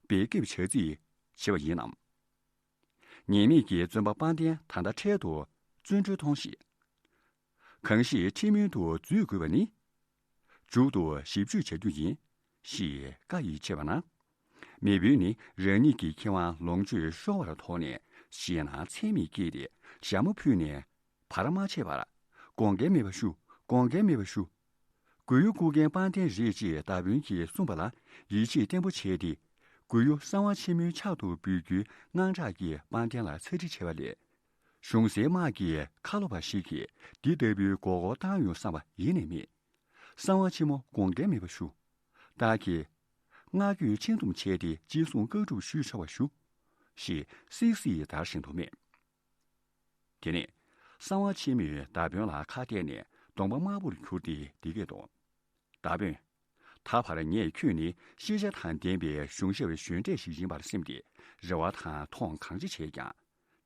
འབེབས་འགེབས་བྱ་རྩིས་བྱེད་པ་ཡིན་ནམ། ཉེས་མེད་ཀྱི་བཙོན་པ་དཔལ་ལྡན་ད་ལྟ་འཕྲལ་དུ་བཙོན་གྲོལ་གཏོང་ཞིག། གང་ཞིག་ཁྲིམས་མོལ་དུ་འཛུལ་དགོས་པ་ནི། མཇུག་ཏུ་ཞིབ་དཔྱོད་བྱ་རྒྱུ་ཡིན། ཞེས་བཀའ་ཡིས་བྱས་པ་ན། མེས་དཔོན་ནི་རང་ཉིད་ཀྱི་ཁེ་དབང་ལོངས་སྤྱོད་ཤོར་བར་དོགས་ནས་ཞེད་སྣང་ཚད་མེད་སྐྱེས་ཏེ་ཞྭ་མོ་ཕུད་ནས་བར་མ་ཆད་པར། དགོངས་འགལ་མེད་པ་ཞུ། དགོངས་འགལ་མེད་པ་ཞུ། མགོ་ཡུ་རྐུ་མཁན་དཔལ་ལྡན་རེད་ཅེས་མདའ་དཔོན་གྱིས་གསུངས་པ་ལ་ཡིད་ཆེས་བརྟན་པོ་བྱས་ཏེ། མགོ་ཡུ་གསང་བ་ཆེན་མོའི་ཕྱག་ཏུ་འབུལ་རྒྱུའི་དངངས་སྐྲག་གིས་དཔལ་ལྡན་ལ་ཚ་འདྲི་བྱས་པ་ལས། གཞུང་སའི་དམག་གི་ཁ་ལོ་བ་ཞིག་གིས་འདི་ལྟ་བུའི་མགོ་སྐོར་བཏང་ཡོང་བསམ་པ་ཡེ་ནས་མེད། གསང་བ་ཆེན་མོ་དགོངས་འགལ་མེད་པ་ཞུ། བདག་གིས་སྔར་གྱི་མཆན་འདུམ་བྱས་ཏེ་ཅི་གསུང་བཀའ་སྒྲུབ་ཞུས་ཆོག་པ་ཞུ། ཞེས་སིག་སིག་བརྡར་བཞིན་དུ་སྨྲས། དེ་ནས་གསང་བ་ཆེན་མོས་མདའ་དཔོན་ལ་ཁ་གཏད་ནས་གདོང་པ་དམར་པོར་གྱུར་ཏེ་འདི་སྐད་དོ། མདའ་དཔོན། ད་བར་ངས་ཁྱོད་ནི་ཤེས་བྱ་དང་ལྡན་པའི་གཞུང་ཞབས་གཞོན་གྲས་ཤིག་ཡིན་པར་སེམས་ཏེ་རེ་བ་དང་མཐོང་གང་ཅི་བྱས་ཀྱང་།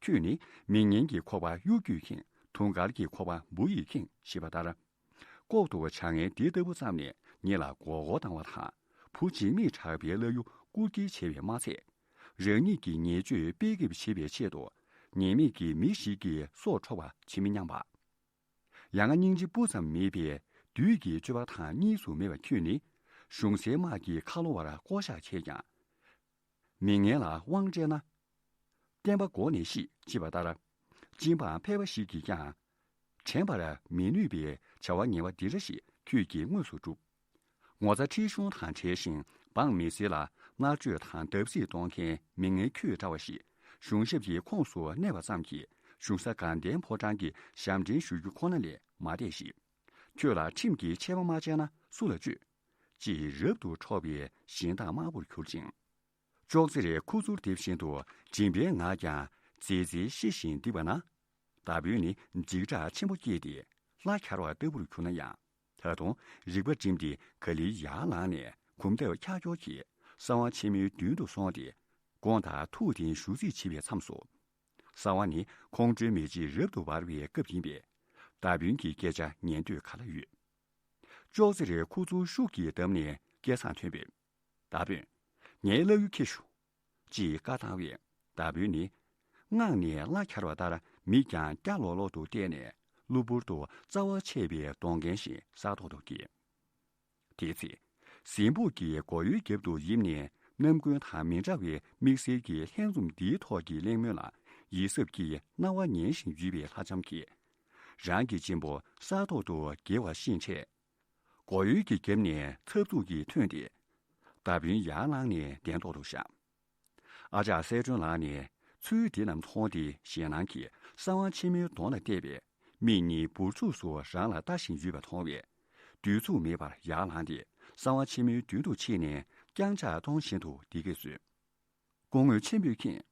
ཁྱོད་ནི་མི་ངན་གྱི་ཁོག་པ་གཡུ་རྒྱུས་ཁེངས། དུང་དཀར་གྱི་ཁོག་པ་འབུ་ཡིས་ཁེངས་ཞེས་པ་ལྟར། ལྐོག་ཏུ་བྱ་ངན་འདི་ལྟ་བུ་བརྩམས་ནས་ངེད་ལ་མགོ་སྐོར་བཏང་བ་དང་། བུ་འཇིགས་མེད་གྲགས་པའི་བླ་གཡུ་རྐུ་འཁྱེར་བྱས་པས་མ་ཚད། རང་ཉིད་ཀྱི་ཉེས་སྤྱོད་སྤེལ་འགེབས་བྱེད་པའི་ཆེད་དུ། ཉེས་མེད་ཀྱི་མི་ཞིག་གི་སྲོག་འཕྲོག་པ་ཇི་མི་སྙམ་པ། ཡང་ང་སྙིང་རྗེ་སྤུ་ཙམ་མེད་པའི་བདུད་ཀྱི་སྤྱོད་པ་དང་གཉིས་སུ་མེད་པ་ཁྱོད་ནི། གཞུང་སའི་དམག་གི་ཁ་ལོ་བར་བསྐོ་བཞག་བྱས་ཀྱང་། མི་ངན་ལ་དབང་སྤྲད་ན། བསྟན་པ་འགོག་ནས་ཤི་ཅེས་པ་ལྟར། སྦྱིན་པའམ་ཕལ་པ་ཞིག་གིས་ཀྱང་། དྲན་པར་མི་ནུས་པའི་བྱ་བ་ངན་པ་འདི་འདྲ་ཞིག་ཁྱོད་ཀྱིས་དངོས་སུ་བསྒྲུབས། ངོ་ཚ་ཁྲེལ་གཞུང་དང་བྲལ་ཞིང་འབངས་མི་སེར་ལ་མནར་གཅོད་དང་བརྡབ་གསིག་གཏོང་མཁན་མི་ངན་ཁྱོད་འདྲ་བ་ཞིག་གཞུང་ཞབས་ཀྱི་ཁོངས་སུ་གནས་པ་ཙམ་གྱིས་གཞུང་ས་དགའ་ལྡན་ཕོ་བྲང་གི་ཞབས་འདྲེན་ཞུ་རྒྱུ་ཁོ་ན་ལས་མ་འདས་ཤིང་། ཁྱོད་ལ་ཁྲིམས་ཀྱི་ཆད་པ་མ་བཅད་ན་སུ་ལ་གཅོད། ཅེས་རབ་ཏུ་ཁྲོ་བའི་ཞེན་སྟངས་དམར་པོར་གྱུར་ཅིང་། ཅོག་ཙེར་ཁུ་ཚུར་འདེབས་བཞིན་དུ་མགྲིན་པའི་ངག་ཀྱང་རྫིག་རྫིག་ཤི་བཞིན་འདུག་པ་ན། མདའ་དཔོན་ནི་འཇིགས་སྐྲག་ཆེན་པོ་སྐྱེས་ཏེ་ལྷ་འཁྱར་བ་ལྟ་བུར་གྱུར་ན་ཡང་། ད་དུང་རིག་པ་བསྒྲིམས་ཏེ་ག་ལེར་ཡར་ལངས་ནས་གོམ་སྟབས་འཁྱག་འཁྱོག་གིས་གསང་བ་ཆེན་མོའི་མདུན་དུ་སོང་སྟེ། དགོངས་དག་ཐུགས་བདེན་ཞུ་རྩིས་བྱེད་པའི་མཚམས་སུ། གསང་བ་ནི་ཁོང་ཁྲོའི་མེ་ལྕེ་རབ་ཏུ་འབར་བའི་སྐབས་ཡིན་པས། མདའ་དཔོན་གྱི་སྐད་ཆ་ཉན་འདོད་ག་ལ་ཡོད། ཅོག་ཙེར་ཁུ་ཚུར་ཤུགས་ཀྱིས་བརྡབས་ནས་སྐད་གསང་ཐོན་པས། མདའ་དཔོན། ངའི་བླ་གཡུ་ཁྱེར་ཤོག་ཅེས་བཀའ་བཏང་བས། མདའ་དཔོན་ནི། སྔགས་ནས་གླ་འཁྱར་བ་ལྟར་མིག་ཀྱང་སྐྱ་ལོག་ལོག་ཏུ་བལྟས་ནས། གློ་བུར་དུ་རྩ་བ་ཆད་པའི་གདོང་རྒྱན་ཞིག་ས་ཐོག་ཏུ་བཀལ། དེའི་ཚེ། གཟིམ་ཕུག་གི་སྒོ་ཡོལ་རྒྱབ་ཏུ་ཡིབས་ནས། ནམ་རྒྱུན་དང་མི་འདྲ་བའི་དམིགས་བསལ་གྱི་ལྷན་འཛོམས་འདིའི་ཐོག་གི་གླེང་མོལ་ལ་ཡིད་གཟབ་ཀྱིས་རྣ་བ་ཉན་བཞིན་ཡོད་པའི་ལྷ་ལྕམ་གྱིས། རང་གི་གཅེན་པོ་ས་ཐོག་ཏུ་འགྱེལ་བ་ཤེས་འཕྲལ། སྒོ་ཡོལ་གྱི་རྒྱབ་ནས་འཚབ་འཚུབ་ཀྱིས་ཐོན་ཏེ། མདའ་དཔོན་ཡར་ལངས་ནས་གདན་ཐོག་ཏུ་བཞག་ཨ་ཅག་གསལ་སྒྲོན་ལགས་ནས་ཚུལ་དེ་རྣམས་མཐོང་སྟེ་ཞེད་སྣང་གིས་གསང་བ་ཆེན་མོའི་གདོང་ལ་བལྟས་པས། མིག་གཉིས་འབུར་ཚུགས་སུ་རང་ལ་ལྟ་བཞིན་ཡོད་པ་མཐོང་བས། སྡོད་ཚུགས་མེད་པར་ཡར་ལངས་ཏེ་གསང་བ་ཆེན་མོའི་མདུན་དུ་ཕྱིན་ནས་བརྐྱངས་ཕྱག་གཏོང་བཞིན་དུ་འདི་སྐད་གསོལ། སྐུ་ངོ་ཆེན་པོས་མཁྱེན།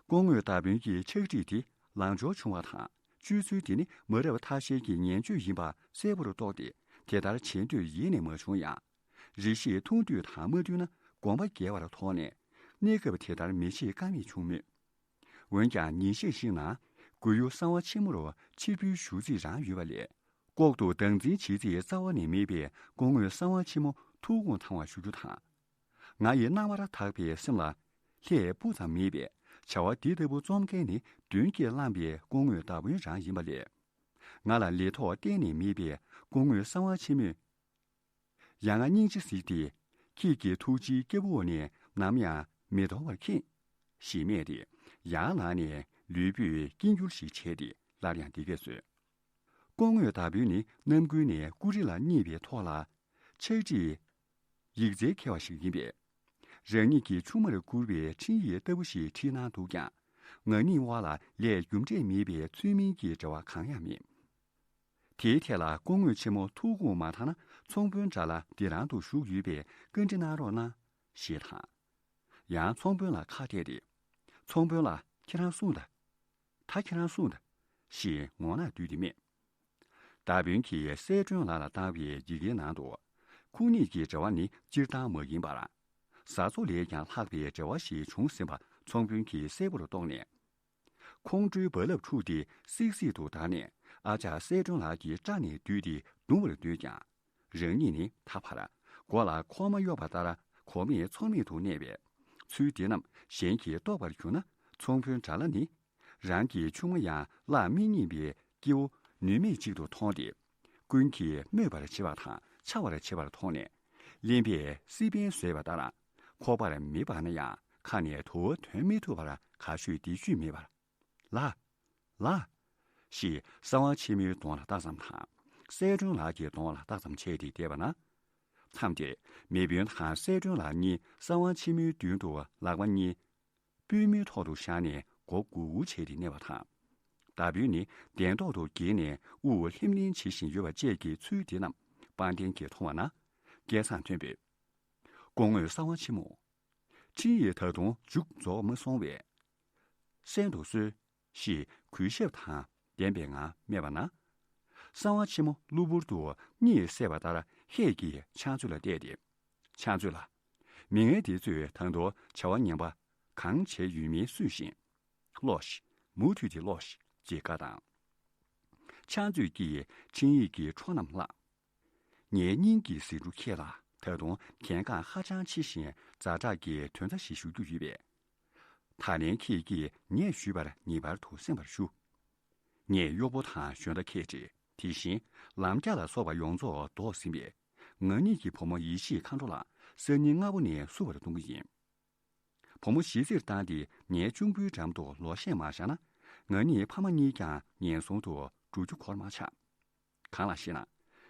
སྐུ་ངོ་མདའ་དཔོན་གྱི་ཕྱག་བྲིས་དེ་ལངས་འབྱོར་བྱུང་བ་དང་། སྤྱོད་ཚུལ་དེ་ནི་མ་རབས་ཐ་ཤལ་གྱི་ངན་སྤྱོད་ཡིན་པ་གསལ་པོར་རྟོགས་ཏེ། དེ་ལྟར་བྱེད་འདོད་ཡེ་ནས་མ་བྱུང་ཡང་། རེ་ཞིག་ཐུག་འདོད་དང་མ་འདོད་ན་དགོངས་པ་འགལ་བར་མཐོང་ནས། གནས་སྐབས་དེ་ལྟར་མི་བྱེད་ཀ་མེད་བྱུང་མོད། འོན་ཀྱང་ཉིན་ཤས་ཤིག་ནང་སྒོ་ཡུལ་གསང་བ་ཆེན་མོར་ཕྱིར་འབུད་ཞུ་རྩིས་རང་ཡོད་པ་ལས། ལྐོག་ཏུ་སྡང་འཛིན་བྱེད་རྩིས་རྩ་བ་ནས་མེད་པས། སྐུ་ངོ་གསང་བ་ཆེན་མོ་ཐུགས་དགོངས་དྭངས་བར་ཞུ་རྒྱུ་དང་། ང་ཡི་རྣ་བར་ཐག་པའི་སེམས་ལ་ལྷད་སྤུ་ཙམ་མེད་པས། བྱ་བ་འདི་ལྟ་བུ་རྩོམ་མཁན་ནི་མདུན་གྱིས་བླངས་པའི་སྐུ་ངོ་མདའ་དཔོན་རང་ཡིན་པ་ལས། ང་ལ་ལས་ཐོག་གཏན་ནས་མེད་པས། སྐུ་ངོ་གསང་བ་ཆེན་མོས། ཡ་ང་སྙིང་རྗེ་གཟིགས་ཏེ། ཁྱེད་ཀྱི་ཐུགས་རྗེའི་སྐྱབས་འོག་ནས་ནམ་ཡང་མི་དོར་བར་མཁྱེན། ཞེས་སྨྲས་ཏེ། ཡར་ལངས་ནས་ལུས་པོས་སྐྱིན་འགྱུར་ཞིག་བྱས་ཏེ་སླར་ཡང་འདི་སྐད་གསོལ། སྐུ་ངོ་མདའ་དཔོན་ནི་རྣམ་ཀུན་ནས་ཀུ་རི་ལ་བརྙས་པའི་ཐོག་ལ། ཕྱག་བྲིས་ཡིག་རྩལ་མཁས་པ་ཞིག་ཡིན་པས། རང་ཉིད་ཀྱི་ཆུང་མར་བསྐུར་བའི་འཕྲིན་ཡིག་ལྟ་བུ་ཞིག་བྲིས་གནང་འདུག་ཀྱང་། ང་གཉིས་དབར་ལ་ལས་རྒྱུ་འབྲས་མེད་པའི་ཚུལ་མིན་གྱི་འབྲེལ་བ་གང་ཡང་མེད། དེའི་ཐད་ལ་སྐུ་ངོ་ཆེན་མོ་ཐུགས་དགོངས་མ་དག་ན། ཚོང་དཔོན་དགྲ་ལྷ་འདི་རང་དུ་བཞུགས་ཡོད་པས་བཀའ་འདྲི་གནང་རོགས་གནང་ཞེས་དང་། ཡང་ཚོང་དཔོན་ལ་ཁ་གཏད་དེ། ཚོང་དཔོན་ལགས་ཁྱེད་རང་གསུངས་དང་། ད་ཁྱེད་རང་གསུངས་དང་། ཞེས་ངོ་ནག་བསྡུས་ཏེ་སྨྲས། མདའ་དཔོན་གྱིས་གསལ་སྒྲོན་ལགས་ལ་བཏང་བའི་ཡི་གེའི་ནང་དུ། ཁོང་གཉིས་ཀྱི་འབྲེལ་བ་ནི་སྤྱིར་བཏང་མ་ཡིན་པར། བཟའ་ཚོ་ལས་ཀྱང་ལྷག་པའི་འབྲེལ་བ་ཞིག་བྱུང་ཟིན་པ་ཚོང་དཔོན་གྱིས་གསལ་པོར་རྟོགས་ནས། ཁོང་ཁྲོའི་རྦ་རླབས་འཁྲུགས་ཏེ་སིག་སིག་ཏུ་འདར་ནས། ཨ་ཅག་གསལ་སྒྲོན་ལགས་ཀྱི་སྐྲ་ནས་བསྡུས་ཏེ་རྡུང་བར་འདོད་ཀྱང་། རང་ཉིད་ནི་ད་བར་མགོ་ལ་འཁོར་མ་གཡོགས་པ་ལྟར་གོ་མེད་ཚོར་མེད་དུ་གནས་པས། ཚུལ་འདི་རྣམས་གཞན་གྱིས་རྟོགས་པར་གྱུར་ན། ཚོང་དཔོན་དགྲ་ལྷ་ནི་རང་གི་ཆུང་མ་ཡང་བརླག་མི་ཉན་པའི་སྐྱེ་བོ་ནུས་མེད་ཅིག་ཏུ་མཐོང་སྟེ། ཀུན་གྱིས་སྨོད་པར་བྱེད་པ་དང་འཕྱ་བར་བྱེད་པར་མཐོང་ནས། གླེན་པས་སི་པན་བཟོས་པ་ལྟར། ཁོག་པར་མེ་སྦར་ན་ཡང་ཁ་ནས་དུ་བ་ཐོན་མི་ཐུབ་པར་ག་ཤོད་འདི་ཤོད་མེད་པར། ལགས། ལགས། ཞེས་གསང་བ་ཆེན་མོའི་གདོང་ལ་བལྟ་ཙམ་དང་། གསལ་སྒྲོན་ལགས་ཀྱི་གདོང་ལ་བལྟ་ཙམ་བྱས་ཏེ་བསྡད་པ་ན། མཚམས་དེར་མེས་དཔོན་དང་གསལ་སྒྲོན་ལགས་གཉིས་གསང་བ་ཆེན་མོའི་མདུན་དུ་ལག་པ་གཉིས་པུས་མོའི་ཐོག་ཏུ་བཞག་ནས་མགོ་སྒུར་སྒུར་བྱས་ཏེ་གནས་པ་དང་། མདའ་དཔོན་ནི་གདན་ཐོག་ཏུ་འགྱེལ་ནས་དབུགས་ལྷིམ་ལྷིམ་བྱེད་བཞིན་ཡོད་པ་བཅས་ཀྱི་ཚུལ་དེ་རྣམས་དཔལ་ལྡན་གྱིས་མཐོང་བ་ན། སྐད་གསང་ཐོན་པས། སྐུ་ངོ་གསང་བ་ཆེན་མོ། འཕྲིན་ཡིག་ད་དུང་མཇུག་རྫོགས་མ་སོང་བས། གསན་དུ་གསོལ། ཞེས་གུས་ཞབས་དང་ལྡན་པའི་ངང་སྨྲས་པ་ན། གསང་བ་ཆེན་མོ་གློ་བུར་དུ་གཉིད་སད་པ་ལྟར་ཧད་ཀྱིས་ཕྱག་མཛོད་ལ་བལྟས་ཏེ། ཕྱག་མཛོད་ལགས། མི་ངན་དེ་ཚོས་ད་དུང་བྱ་བ་ངན་པ་གང་བྱས་ཡོད་མིན་སུས་ཤེས། ཀློགས་ཤིག་མུ་མཐུད་དེ་ཀློགས་ཤིག་ཅེས་བཀའ་བཏང་། ཕྱག་མཛོད་ཀྱིས་འཕྲིན་ཡིག་གི་འཕྲོ་རྣམས་བཀླགས། ངའི་སྙིང་གི་ཟེའུ་འབྲུ་ཁྱེད་ལ་ད་དུང་གལ་འགངས་ཧ་ཅང་ཆེ་ཞིང་ཛ་དྲག་གི་དོན་རྩ་ཞིག་ཞུ་རྒྱུ་ཡོད་པས། ད་ལན་ཁྱེད་ཀྱིས་ངས་ཞུས་པར་ངེས་པར་དུ་གསན་པར་ཞུ། ངས་གཡོག་པོ་དང་ཞོན་རྟ་ཁྱད་བྲལ། དེ་བཞིན་ལམ་རྒྱགས་ལ་སོགས་པ་ཡོངས་རྫོགས་ལྡོག་ཟིན་པས། ང་གཉིས་ཀྱི་བུ་མོ་ཡེ་ཤེས་མཁའ་འགྲོ་ལགས་སང་ཉིན་སྔ་པོ་ནས་བསུ་བར་གཏོང་གི་ཡིན། བུ་མོ་ཞི་བདེར་བཏང་སྟེ་ངའི་གཅུང་པོའི་འགྲམ་དུ་ལོག་བཞེངས་མ་བཞག་ན། ང་གཉིས་ཕ་མ་གཉིས་ཀྱང་ངན་སོང་དུ་འགྲོ་རྒྱུ་གོར་མ་ཆག་གང་ལགས་ཤེ་ན།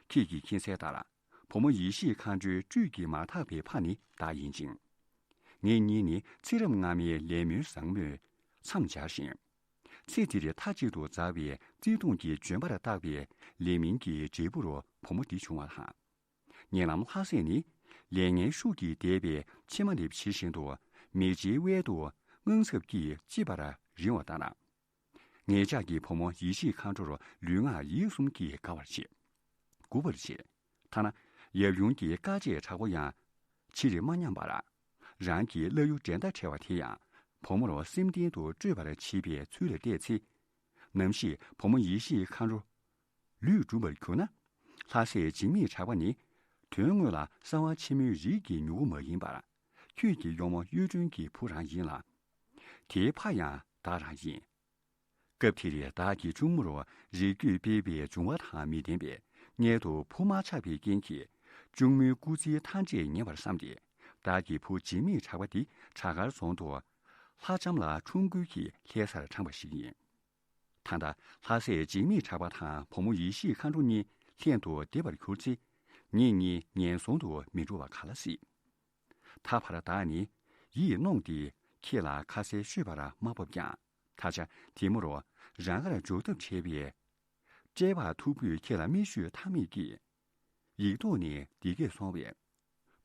ཁྱེད་ཀྱིས་མཁྱེན་གསལ་ལྟར། བུ་མོ་ཡེ་ཤེས་མཁའ་འགྲོའི་སྤྲུལ་གྱིས་མ་དག་པའི་ཕ་ནི་བདག་ཡིན་ཅིང་། ངེད་གཉིས་ནི་ཚེ་རབས་སྔ་མའི་ལས་སྨོན་བཟང་མོས་མཚམས་སྦྱར་ཞིང་། ཚེ་འདིར་མཐའ་གཅིག་ཏུ་འཛག་པའི་བརྩེ་དུང་གི་ལྗོན་པར་བཏགས་པའི་ལས་མིན་གྱི་འབྲས་བུར་བུ་མོ་འདི་བྱུང་བ་དང་། ཉེ་ལམ་ལྷ་སྲས་ནི་ལས་ངན་ཤུགས་ཀྱིས་འདས་པའི་ཕྱེ་མ་ལེབ་ཇི་བཞིན་དུ་མེ་ལྕེའི་དབལ་དུ་དངངས་འཚབ་ཀྱིས་ལྕི་བར་རིང་བ་ལྟར། ངེད་ཅག་གི་བུ་མོ་ཡེ་ཤེས་མཁའ་འགྲོར་ལུས་ངག་ཡིད་གསུམ་གྱིས་དགའ་བར་བྱེད། མགུ་བར་བྱེད། ཐ་ན་ཡབ་ཡུམ་གྱི་བཀའ་བཅད་དྲག་པོ་ཡང་ཕྱིར་མ་ཉམས་པར། རང་གི་བླ་གཡུ་འགྲན་ཟླ་བྲལ་བ་དེ་ཡང་ བུ་མོར་སེམས་གཏིང་དུ་སྤྲོད་པར་བྱེད་པའི་ཚུལ་ལ་བལྟས་ཚེ། ནམ་ཞིག་བུ་མོ་ཡེ་ཤེས་མཁའ་འགྲོ་ལུས་གྲུབ་པར་གྱུར་ན། ལྷ་སྲས་འཇིགས་མེད་གྲགས་པ་ནི་དོན་དངོས་ལ་གསང་བ་ཆེན་མོའི་རིགས་ཀྱི་མྱུ་གུ་མ་ཡིན་པར། ཁྱོད་ཀྱི་གཡོག་མོ་གཡུ་སྒྲོན་གྱི་བུ་རང་ཡིན་ལ། དེའི་ཕ་ཡང་བདག་རང་ཡིན། སྐབས་དེར་བདག་གི་གཅུང་མོར་རིགས་རྒྱུད་སྤེལ་བའི་འབྱུང་བ་དང་མི་ལྡན་པས། མངལ་དུ་བུ་མ་ཆགས་པའི་རྐྱེན་གྱིས། གཅུང་མོའི་སྐུ་ཚེའི་མཐའ་འབྲས་ཉེ་བར་བསམས་ཏེ། བདག་གི་བུ་འཇིགས་མེད་གྲགས་པ་འདི་བྲག་དཀར་རྫོང་དུ་ལྷ་ལྕམ་ལ་ཁྲོམ་སྐོར་གྱི་ལྷ་སར་དྲངས་པ་ཞིག་ཡིན། ད་ལྟ་ལྷ་སྲས་འཇིགས་མེད་གྲགས་པ་དང་བུ་མོ་ཡེ་ཤེས་མཁའ་འགྲོ་གཉིས་ལྷན་དུ་བསྡེབས་པར་གྱུར་ཚེ། ངེད་གཉིས་ངན་སོང་དུ་མི་འགྲོ་བ་ག་ལ་སྲིད། ད་བར་བདག་ནི་ཡིད་གནོང་སྟེ་ཁྱེད་ལ་ཁ་གསལ་ཤོད་པར་མ་སྤོབས་ཀྱང་། ད་ཆ་དེ་མུར་རང་གར་འཇོག་ཐབས་བྱས་པས། བཀྲེས་པ་མཐུག་པོས་ཁྱེད་ལ་མིག་ཆུ་མཐའ་མེད་ཀྱིས། ཡིག་ཐོག་ནས་འདི་སྐད་གསུངས་པས།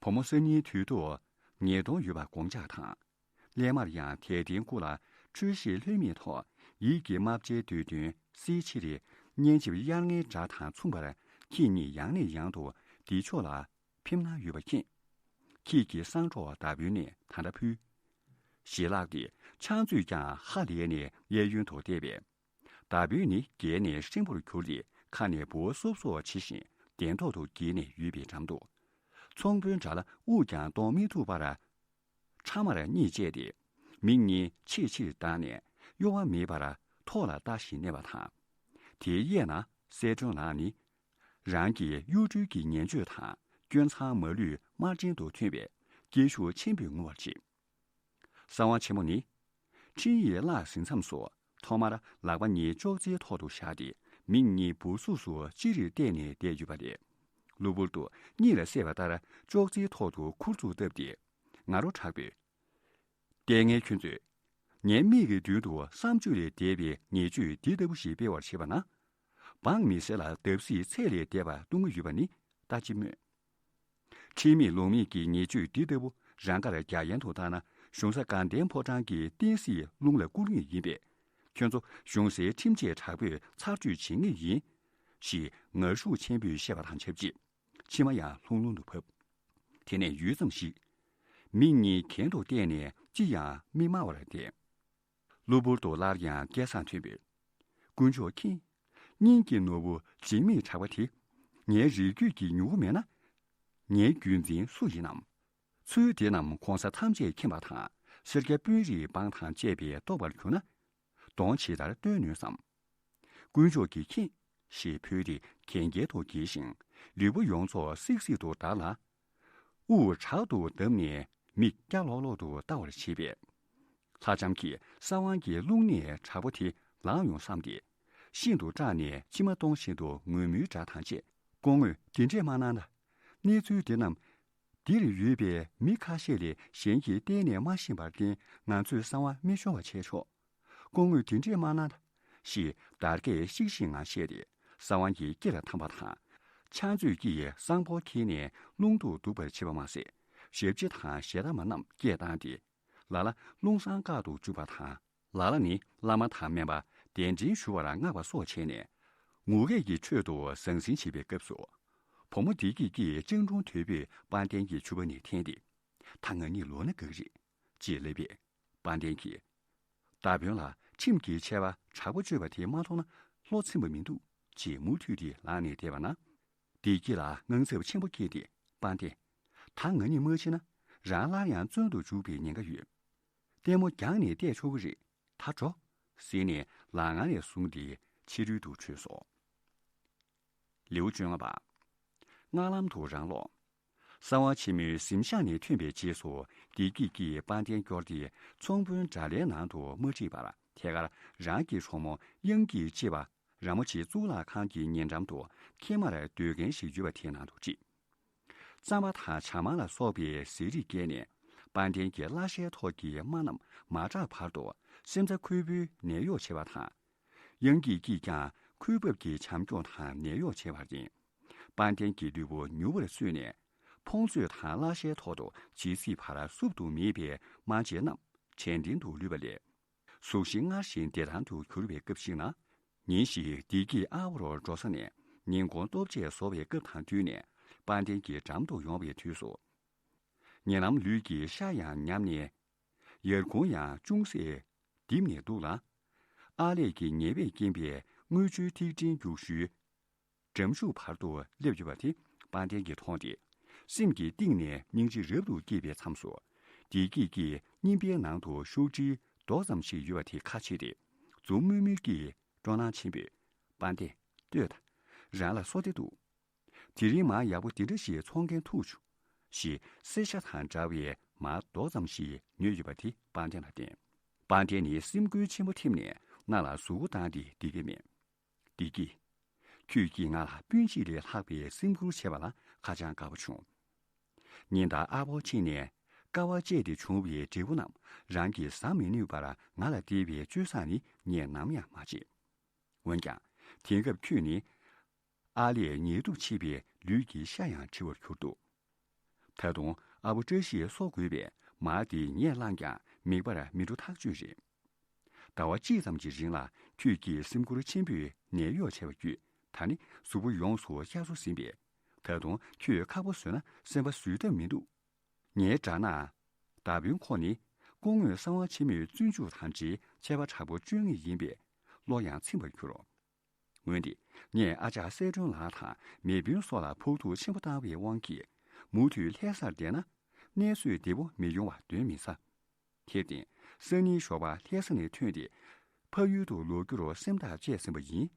བུ་མོ་སང་ཉིན་དུས་ཐོག་ཉེས་རྡུང་ཡོད་པ་དགོངས་འཇགས་དང་། སླད་མར་ཡང་དད་ལྡན་སྐུ་ལ་འཕྲོད་བཞེས་ལྷོད་མེད་ཐོག་ཡིད་ཀྱི་རྨ་བྱའི་འདོད་དོན་གསལ་ཕྱིར། སྙན་འཇེབས་དབྱར་རྔའི་སྒྲ་དང་མཚུངས་པར་ཁྱེད་ཉིད་ཡང་ནས་ཡང་དུ་འདི་ཕྱོགས་ལ་ཕེབས་གནང་ཡོད་པ་མཁྱེན། ཁྱེད་ཀྱི་གསང་སྒྲོག་མདའ་དཔོན་ནས་ད་ལྟ་ཕུལ། ཞེས་ལགས་ཏེ་ཕྱག་མཛོད་ཀྱང་ཧ་ལས་ནས་གཡས་གཡོན་དུ་བལྟས་པས། མདའ་དཔོན་ནི་རྒྱལ་ནས་ཧྲེང་པོར་གྱུར་ཏེ་ཁ་ནས་འབུ་སོབ་སོབ་བྱེད་བཞིན་གདན་ཐོག་ཏུ་འགྱེལ་ནས་ཡོད་པའི་འགྲམ་དུ། ཚོང་དཔོན་དགྲ་ལྷ་དབུགས་ཀྱང་གཏོང་མི་ཐུབ་པར། ཕྲ་མར་གཉིད་བཅས་ཏེ། མིག་གཉིས་ཆེས་ཆེར་བཏང་ནས་གཡོ་བ་མེད་པར་ཐོག་ལ་ལྟ་བཞིན་གནས་པ་དང་། དེའི་གཡས་ན་གསལ་སྒྲོན་ལགས་ནི། རང་གི་གཡུ་སྦྲུལ་གྱི་ངན་སྤྱོད་དང་སྐྱོན་མཚང་མ་ལུས་དམར་རྗེན་དུ་ཐོན་པའི་སྐད་ཤུགས་ཆེན་པོས་ངུ་བར་བྱེད། གསང་བ་ཆེན་མོ་ནི། ཁྲིམས་ཡིག་བརླགས་ཟིན་མཚམས་སུ་ཐོག་མར་ལག་པ་གཉིས་ཅོག་ཙེའི་ཐོག་ཏུ་བཞག་སྟེ་མིག་གཉིས་འབུར་གཟུགས་སུ་ཅི་རིགས་བལྟས་ནས་བསྡད་ཡོད་པ་རེད། གློ་བུར་དུ་གཉིད་ལ་སད་པ་ལྟར་ཅོག་ཙེའི་ཐོག་ཏུ་ཁུར་ཚུར་བཏབ་སྟེ། ང་རོ་དྲག་པོས། ལྟས་ངན་ཁྱོད་ཚོས། ངའི་མིག་གི་མདུན་དུ་བསམ་བརྗོད་ལས་འདས་པའི་ཉེས་སྤྱོད་འདི་ལྟ་བུ་ཞིག་སྤེལ་བར་བྱེད་པ་ན། འབངས་མི་སེར་ལ་བརྡབ་གསིག་ཚད་ལས་འདས་པ་གཏོང་གི་ཡོད་པ་ནི་ལྟ་ཅི་སྨོས། ཁྲིམས་མེད་ལུགས་མེད་ཀྱི་ཉེས་སྤྱོད་འདི་ལྟ་བུ་རང་དགར་རྒྱ་ཡན་དུ་བཏང་ན། གཞུང་ས་དགའ་ལྡན་ཕོ་བྲང་གི་བསྟན་སྲིད་རླུང་ལ་བསྐུར་ངེས་ཡིན་པས། ཁྱོད་ཚོ་གཞུང་སའི་ཁྲིམས་ཆད་དྲག་པོས་ཚར་གཅོད་བྱེད་ངེས་ཡིན། ཞེས་ངར་ཤུགས་ཆེན་པོས་བཤད་པ་དང་ཆབས་ཅིག་མཆི་མ་ཡང་ལྷུང་ལྷུང་དུ་བབས། དེ་ནས་ཡུད་ཙམ་ཞིག་མིག་གཉིས་གྱེན་དུ་བལྟས་ནས་ཅི་ཡང་མི་སྨྲ་བར་བསྡད། གློ་བུར་དུ་སླར་ཡང་སྐད་གསང་ཐོན་པས། དཀོན་མཆོག་མཁྱེན། སྙིང་གི་ནོར་བུ་འཇིགས་མེད་གྲགས་པ་དེ། ངའི་རིགས་རྒྱུད་ཀྱི་མྱུ་གུ་མེད་ན། ངའི་རྒྱུད་འཛིན་སུ་ཡིན་ནམ། ཚུལ་འདི་རྣམས་གོང་ས་ཐམས་ཅད་མཁྱེན་པ་དང་སེར་སྐྱ་དཔོན་རིགས་འབངས་དང་བཅས་པས་རྟོགས་པར་གྱུར་ན། གདོང་ཇི་ལྟར་སྟོན་ནུས་སམ། དཀོན་མཆོག་གིས་མཁྱེན། ཞེས་བོས་ཏེ་གན་རྐྱལ་དུ་འགྱེལ་ཞིང་ལུས་པོ་ཡོངས་རྫོགས་སིག་སིག་ཏུ་འདར་ལ། དབུགས་དྲག་ཏུ་བརྡབས་ནས་མིག་སྐྱ་ལོག་ལོག་ཏུ་ལྟ་བར་བྱེད་པས། ལྷ་ལྕམ་གྱིས་གསང་བ་གི་རླུང་ནད་དྲག་པོ་དེ་ལངས་ཡོང་བསམས་ཏེ། ཤིན་ཏུ་སྐྲག་ནས་མཆི་མ་གཏོང་བཞིན་དུ་ངུ་མུའི་སྒྲ་དང་བཅས། སྐུ་ངོས་འདི་འདྲས་མ་གནང་ན། གནས་ཚུལ་འདི་རྣམས་འདིར་ཡོད་པའི་མི་ཁ་ཤས་ལས་གཞན་གྱིས་གཏན་ནས་མ་ཤེས་པར་བརྟེན་ང་ཚོས་གསང་བ་མི་ཤོར་བ་བྱས་ཆོག་སྐུ་ངོས་འདི་འདྲས་མ་གནང་། ཞེས་འདར་སྐད་ཤིག་ཤིག་ངང་བཤད་དེ་གསང་བ་གི་སྐེ་ལ་འཐམས་པ་དང་། ཕྱག་མཛོད་ཀྱིས་གསང་ཕོར་འཁྱེར་ནས་རླུང་དུ་བསྡུ་བར་བྱེད་པ་མ་ཟད། ཞབས་ཕྱི་དང་ཞལ་ཏ་མ་རྣམས་སྐད་བཏང་སྟེ། ལ་ལ་རླུང་གསང་བཀག་ཏུ་འཇུག་པ་དང་། ལ་ལ་ནི་བླ་མ་དང་སྨན་པ་གདན་འདྲེན་ཞུ་བར་མངགས་པ་སོགས་བྱས་ནས། ངུ་སྐད་ཀྱི་ཁྲོད་དུ་ཟང་ཟིང་བྱེད་པའི་སྐབས་སུ། བུ་མོ་བདེ་སྐྱིད་ཀྱིས་སྤྱང་གྲུང་དོད་པོས་དཔལ་ལྡན་གྱི་ཕྱུ་པ་ནས་འཐེན་ཏེ། ད་ང་གཉིད་ལོག་ན་དགའ་གི་རེད། ཅེས་ལབ་པས། དཔལ་ལྡན་གྱིས། མདའ་དཔོན་ལ་ཁྲིམས་ཀྱི་ཆད་པ་དྲག་པོ་གཅོད་པ་དེ་མ་མཐོང་ན་བློ་ཚིམ་པ་མི་འདུག་ཅེས་མུ་མཐུད་དེ་ལངས་ནས་བསྡད་པ་ན། བདེ་སྐྱིད་ལ་དངངས་འཚབ་ཆེན་པོ་སྐྱེས་ཏེ། དཔལ་ལྡན། ད་ང་གཉིད་མ་ཕྱིན་ན་རང་སླར་ཡང་བཙོན་དུ་འཇུག་པའི་ཉེན་ཁ་ཡོད། ལྟད་མོ་རྒྱང་ནས་བལྟས་ཆོག་གི་རེད། ད་འགྲོ། ཟེར་ནས་ལག་ངར་ནས་བཟུང་སྟེ་ཕྱི་རོལ་དུ་བྲོས་སོ། ལེའུ་བཅོ་ལྔ་པ། སྔགས་ལམ་དུ་རང་སློབ། གསང་བ་ཆེན་མོའི་གཟིམ་ཤག་ནས་ཐོན་པའི་རྗེས་སུ་བདེ་སྐྱིད་ཀྱིས་དཔལ་ལྡན་སྐྱོར་ཏེ་ཚོང་དཔོན་དགྲ་ལྷའི་ནང་དུ་མ་ཁྲིད་པར་ཐད་ཀར་རང་གི་གྲོགས་མོ་གཡང་སྐྱིད་ཅེས་པ་ར་མོ་ཆེ་གཙུག་ལག་ཁང་གི་ཉེ་འགྲམ་དུ་ཁྱིམ་མར་སྡོད་མཁན་ཞིག་ཡོད་པ་དེའི་ནང་དུ་ཁྲིད། རྩམ་པ་དང་ཇ་མར་ལ་སོགས་པའི་ཟས་རིགས་བསྐྱལ་ནས་དཔལ་ལྡན་གྱི་བླ་ཤའི་ཐོག་གི་རྨ་རྣམས་མ་དྲག་བར་དུ་སེམས་རྩ་འཁོལ་པོའི་ནད་གཡོག་བྱས་པ་དང་། གཡང་སྐྱིད་ཀྱིས་ཀྱང་འཁོས་བབས་ཀྱི་བྱམས་སྐྱོང་དང་ནད་གཡོག་བྱས་པར་བརྟེན། དཔལ་ལྡན་གྱི་ལུས་པོ་མྱུར་བར་བསུས་ནས། ཕོངས་ཚོད་དང་བླ་ཤའི་ཐོག་ཏུ་ཇི་སྲིད་བར་བསུབ་ཏུ་མེད་པའི་དམར་ཆས་རྣམས་དྲན་རྟེན་དུ་ལུས་པ་ལས། གཟུགས་གཞི་སྔར་བཞིན་བདེ་ཐང་དུ་གྱུར་པའི་སྐབས་ཤིག་ན། ཉིན་ཞིག་བདེ་སྐྱིད་ཨ་ཕོར་འགྲོ་ས་ནས་ཉིན་གུང་ལྟོ་ཆས་བཟོ་བའི་སྐབས་དང་བསྟུན་ནས་དཔལ་ལྡན་གྱི་འགྲམ་དུ་ཡོང་བའི་དུས་སུ། ཉེ་ལམ་ལུས་ཀྱི་ཤ་ཡང་ཉམས་ནས། ཡར་ཁུང་ཡང་ཅུང་ཟད་ལྡིབ་ནས་འདུག་ལ། ཨར་ལས་ཀྱི་ཉེས་པས་རྐྱེན་པས་རྔུལ་ཆུའི་ཐིགས་ཕྲེང་རྒྱུག་ཤུལ་འགྲམ་གཞུག་བར་དུ་སླེབས་ཡོད་པ་དེ་དཔལ་ལྡན་གྱིས་མཐོང་སྟེ། སེམས་ཀྱི་གཏིང་ནས་སྙིང་རྗེ་རབ་ཏུ་སྐྱེས་པའི་མཚམས་སུ། བདེ་སྐྱིད་ཀྱིས་རྙིང་པའི་ནང་དུ་ཤོག་དྲིལ་རྡོག་ཙམ་ཞིག་ཡོད་པ་དེ་ཁ་ཕྱེ་སྟེ། འཛུམ་དམུལ་དམུལ་གྱིས་སྤྲོ་སྣང་ཆེན་པོས། དཔལ་ལྡན། ལྟོས་དང་། རང་ལ་བསོད་བདེ་འདུག་དེ་རིང་མར་ཡག་པོ་འདི་འདྲ་ཞིག་འཚོང་མཁན་ཐུག་བྱུང་། ཞེས་གསེར་ཞྭ་དང་འདྲ་བའི་མར་རྡོག་ཙམ་ཞིག་ཉོས་ཡོད་པ་དེ་དཔལ་ལྡན་ལ་བསྟན། དཔལ་ལྡན་ནི་སེམས་འགུལ་ཆེན་པོ་ཐེབས་ནས་རྣ་ལ་གཟུགས་པོ་བཏང་སྟེ་འདི་སྐད་སྨྲས། བདེ་སྐྱིད། ཁྱོད་ཀྱིས་ང་ལ་སྤུན་མཆེད་ལས་ལྷག་པའི་སེམས་ཁུར་བྱས་པ་ལ་ཧ་ཅང་དགའ་པོ་བྱུང་། ཉིན་ལྟར་ཨ་ཕོར་ཕྱིན་ནས་དཀའ་བ་སྤྱད་དེ་བྱུང་བའི་འབྲས་བུ་རྣམས་རང་གིས་ཟ་མི་ནུས་པར་ང་ལ་སྟེར་བའི་སྤྱོད་བཟང་ནི་ངས་ནམ་ཡང་མ་བརྗེད། འོན་ཀྱང་། དེང་སྐབས་ཁྱོད་ནི་ཨ་ལས་ཉེ་དུ་མཆེད་པའི་ལུས་ཀྱི་ཤ་ཡང་འཁྲི་བར་གྱུར་འདུག་ད་དུང་ཨ་ཕོ་བཀྲ་ཤིས་གསོ་དགོས་པས་མར་དེ་ངས་བླངས་ཀྱང་མིད་པར་མི་འགྲོ་ཐག་ཆོད་རེད། ཟླ་བ་གཅིག་ཙམ་གྱི་རིང་ལ་ཁྱོད་ཀྱིས་སེམས་ཁུར་ཆེན་པོས་ནད་གཡོག་བྱས་པ་བརྒྱུད་ད་ནི་གཟུགས་པོ་ཡོངས་སུ་ཤ་ཚ་ཟིན་པས། ད་དུང་ཁྱོད་ཁག་པོ་བཟོས་ན་སེམས་པ་བཟོད་ཐབས་མི་འདུག་ངའི་དགྲ་ནག་མདའ་དཔོན་ཁོ་ནི་སྐུ་ངོ་གསང་བ་ཆེན་མོའི་བཙུན་ཆུང་དང་འབྲེལ་ཆད་པ་དྲག་པོ་གཅོད་ངེས་ཡིན་པས་བློ་ཡང་ཚིམ་པར་གྱུར། འོན་ཏེ་ངས་ཨ་ཅག་གསལ་སྒྲོན་ལགས་དང་མེས་དཔོན་སོགས་ལ་ཕོག་ཐུག་ཆེན་པོ་བཏང་བའི་དབང་གིས་མུ་མཐུད་ལྷ་སར་བསྡད་ན་གནས་ཚུལ་བདེ་པོ་མི་ཡོང་བ་གདོན་མི་ཟ། དེར་བརྟེན་སང་ཉིན་ཞོགས་པ་ལྷ་ས་ནས་ཐོན་ཏེ་ཕ་ཡུལ་དུ་ལོག་རྒྱུར་སེམས་ཐག་བཅད་ཟིན་པ་ཡིན།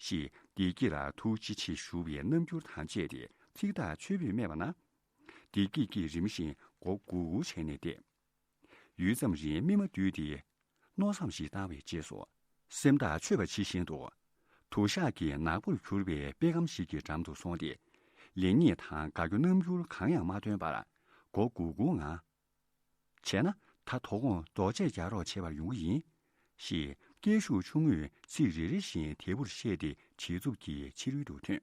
ཞེས་བདེ་སྐྱིད་ལ་ཐུགས་རྗེ་ཆེ་ཞུ་བའི་རྣམ་འགྱུར་དང་བཅས་ཏེ་ཚིག་ཐག་ཆོད་པོས་སྨྲས་པ་ན། བདེ་སྐྱིད་ཀྱིས་རིམ་བཞིན་མགོ་སྒུར་སྒུར་བྱས་ནས་བསྡད། ཡུད་ཙམ་རིང་སྨིན་མ་བསྡུས་ཏེ། མནོ་བསམ་ཞིག་བཏང་བའི་རྗེས་སུ། སེམས་ཐག་ཆོད་པ་ཇི་བཞིན་དུ། དུ་ཞག་གི་ནག་པོར་གྱུར་པའི་པད་ཁམ་ཞིག་གི་འགྲམ་དུ་སོང་སྟེ། ལེགས་ཉེས་དང་དགའ་སྐྱོ་རྣམ་འགྱུར་གང་ཡང་མ་སྟོན་པར། མགོ་སྒུར་སྒུར་ངང་། བྱས་ན་ད་དོ་དགོང་རྡོ་ཆས་རྒྱག་རོགས་བྱེད་པར་ཡོང་གི་ཡིན། ཞེས་སྐད་ཤུགས་ཆུང་ངུས་ཚིག་རེ་རེ་བཞིན་དལ་བུར་བཤད་དེ་བྱིའུ་མཛུབ་ཀྱི་ཕྱི་རོལ་དུ་ཐོན།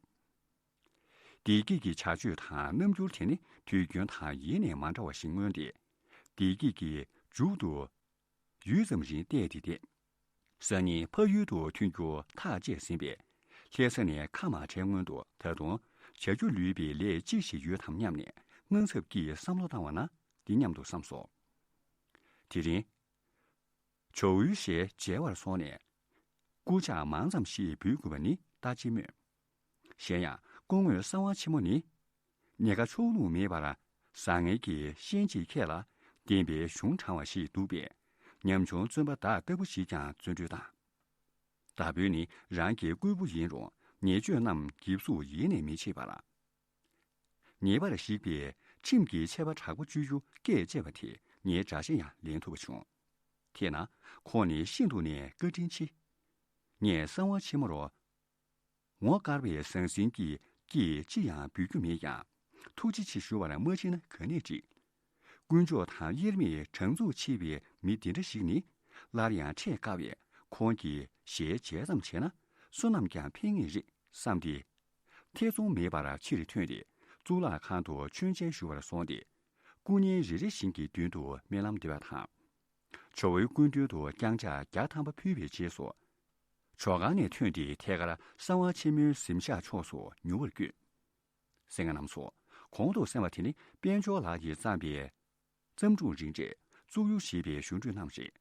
བདེ་སྐྱིད་ཀྱི་བྱ་སྤྱོད་དང་རྣམ་འགྱུར་དེ་ནི་དུས་རྒྱུན་དང་ཡེ་ནས་མ་འདྲ་བ་ཞིག་མངོན་ཏེ། བདེ་སྐྱིད་ཀྱིས་མཇུག་ཏུ་ཡུད་ཙམ་རིང་བལྟས་ཏེ་བསྡད། སང་ཉིན་ཕ་ཡུལ་དུ་ཐོན་རྒྱུ་ཐག་བཅད་ཟིན་པས། ལྷ་ས་ནས་ཁ་མ་བྲལ་སྔོན་དུ་ད་དུང་བྱ་རྒྱུ་ལུས་པའི་ལས་ཅི་ཞིག་ཡོད་དམ་སྙམ་ནས་དངངས་འཚབ་ཀྱིས་བསམ་བློ་བཏང་བ་ན་འདི་སྙམ་དུ་བསམ་སོ། དེ་རིང་། ཇོ་བོའི་ཞལ་མཇལ་བར་སོང་ནས། སྐུ་ཕྱག་མང་ཙམ་ཞིག་འབུལ་དགོས་པ་ནི་ལྟ་ཅི་སྨོས། གཞན་ཡང་སྐུ་ངོ་གསང་བ་ཆེན་མོ་ནི། ཉེན་ཁ་ཕྱོགས་ལྷུང་མེད་པར་བཟང་ངན་གྱི་ཤན་འབྱེད་མཁས་ལ་བདེན་པའི་གཞུང་དྲང་བ་ཞིག་འདུག་པས། ཉམ་ཆུང་བཙོན་པ་བདག་ལྟ་བུ་ཞིག་ཀྱང་བརྩོན་འགྲུས་དང་། མདའ་དཔོན་ནི་རང་གི་སྐུ་བུ་ཡིན་རུང་ཉེས་སྤྱོད་རྣམས་འགེབས་སུ་ཡེ་ནས་མི་བྱེད་པར། ཉེས་པར་ཞིག་པའི་ཁྲིམས་ཀྱི་ཆད་པ་དྲག་པོ་གཅོད་རྒྱུ་སྐད་བཅད་པ་དེ་ངའི་དགྲ་ཤ་ཡང་ལེན་ཐུབ་པ་བྱུང་། དེས་ན་ཁོང་ནི་ཤིན་ཏུ་ནས་བཀའ་དྲིན་ཆེ། ངས་གསང་བ་ཆེན་མོར་ངོ་དཀར་བའི་ཟང་ཟིང་གི་སྐད་ཅི་ཡང་འབུད་རྒྱུ་མེད་ཀྱང་། ཐུགས་རྗེ་ཆེ་ཞུ་བར་མ་ཕྱིན་ན་ག་ནས་འགྲིག་དཀོན་མཆོག་དང་དབྱེར་མེད་དྲང་ཚུགས་ཆེ་བའི་མི་འདི་འདྲ་ཞིག་ནི། སླར་ཡང་འཕྲད་དཀའ་བས་ཁོང་གི་ཞལ་མཇལ་ཙམ་བྱས་ན་བསོད་ནམས་ཀྱང་འཕེལ་ངེས་རེད་བསམ་སྟེ། ཐེ་ཚོམ་མེད་པར་ཕྱིར་ཐོན་ཏེ་གཙུག་ལག་ཁང་དུ་མཆོད་མཇལ་ཞུ་བར་སོང་སྟེ། སྐུ་བརྙན་རེ་རེ་བཞིན་གྱི་མདུན་དུ་སྨོན་ལམ་འདེབས་པ་དང་། ཇོ་བོའི་སྐུ་མདུན་དུ་བརྐྱང་ཕྱག་བརྒྱ་ཐམ་པ་ཕུལ་བའི་རྗེས་སུ། ཇོ་ཁང་ནས་ཐོན་ཏེ་ཐད་ཀར་གསང་བ་ཆེན་མོའི་གཟིམ་ཤག་ཕྱོགས་སུ་ཉུལ་བར་བསྐྱོད། གསན་མཁན་རྣམ་ཚོ། གོང་དུ་གསན་པ་དེ་ནི་དཔལ་འབྱོར་ལགས་ཀྱིས་བརྩམས་པའི་བརྩམས་སྒྲུང་རིང་བསྲེལ་གཙུག་གཡུ་ཞེས་པའི་བཞུགས་གྲོས་རྣམས་རེད།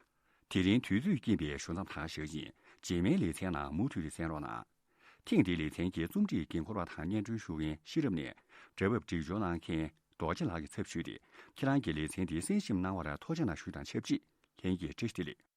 དེ་རིང་དུས་ཚོད་རྐྱེན་པས་ཞུ་མཚམས་ཐག་བཞག་ཡིན། རྗེས་མའི་ལེ་ཚན་ནང་མུ་མཐུད་དེ་གསན་རོགས་གནང་། ཐེངས་འདིའི་ལེ་ཚན་གྱི་རྩོམ་སྒྲིག་འགན་འཁུར་བ་དང་སྙན་སྒྲོན་ཞུ་མཁན་ཤེས་རབ་ནས་སྒྲ་ཕབ་སྒྲིག་སྦྱོར་གནང་མཁན་རྡོ་རྗེ་ལགས་ཀྱི་ཚབ་ཞུས་ཏེ། ཁྱེད་རང་གིས་ལེ་ཚན་འདི་གསན་ཞིབ་གནང་བར་ཐུགས་རྗེ་གནང་ཞུས་དང་ཆབས་ཅིག་ལྷན་རྒྱས་བཀྲ་ཤིས་བདེ་ལེགས།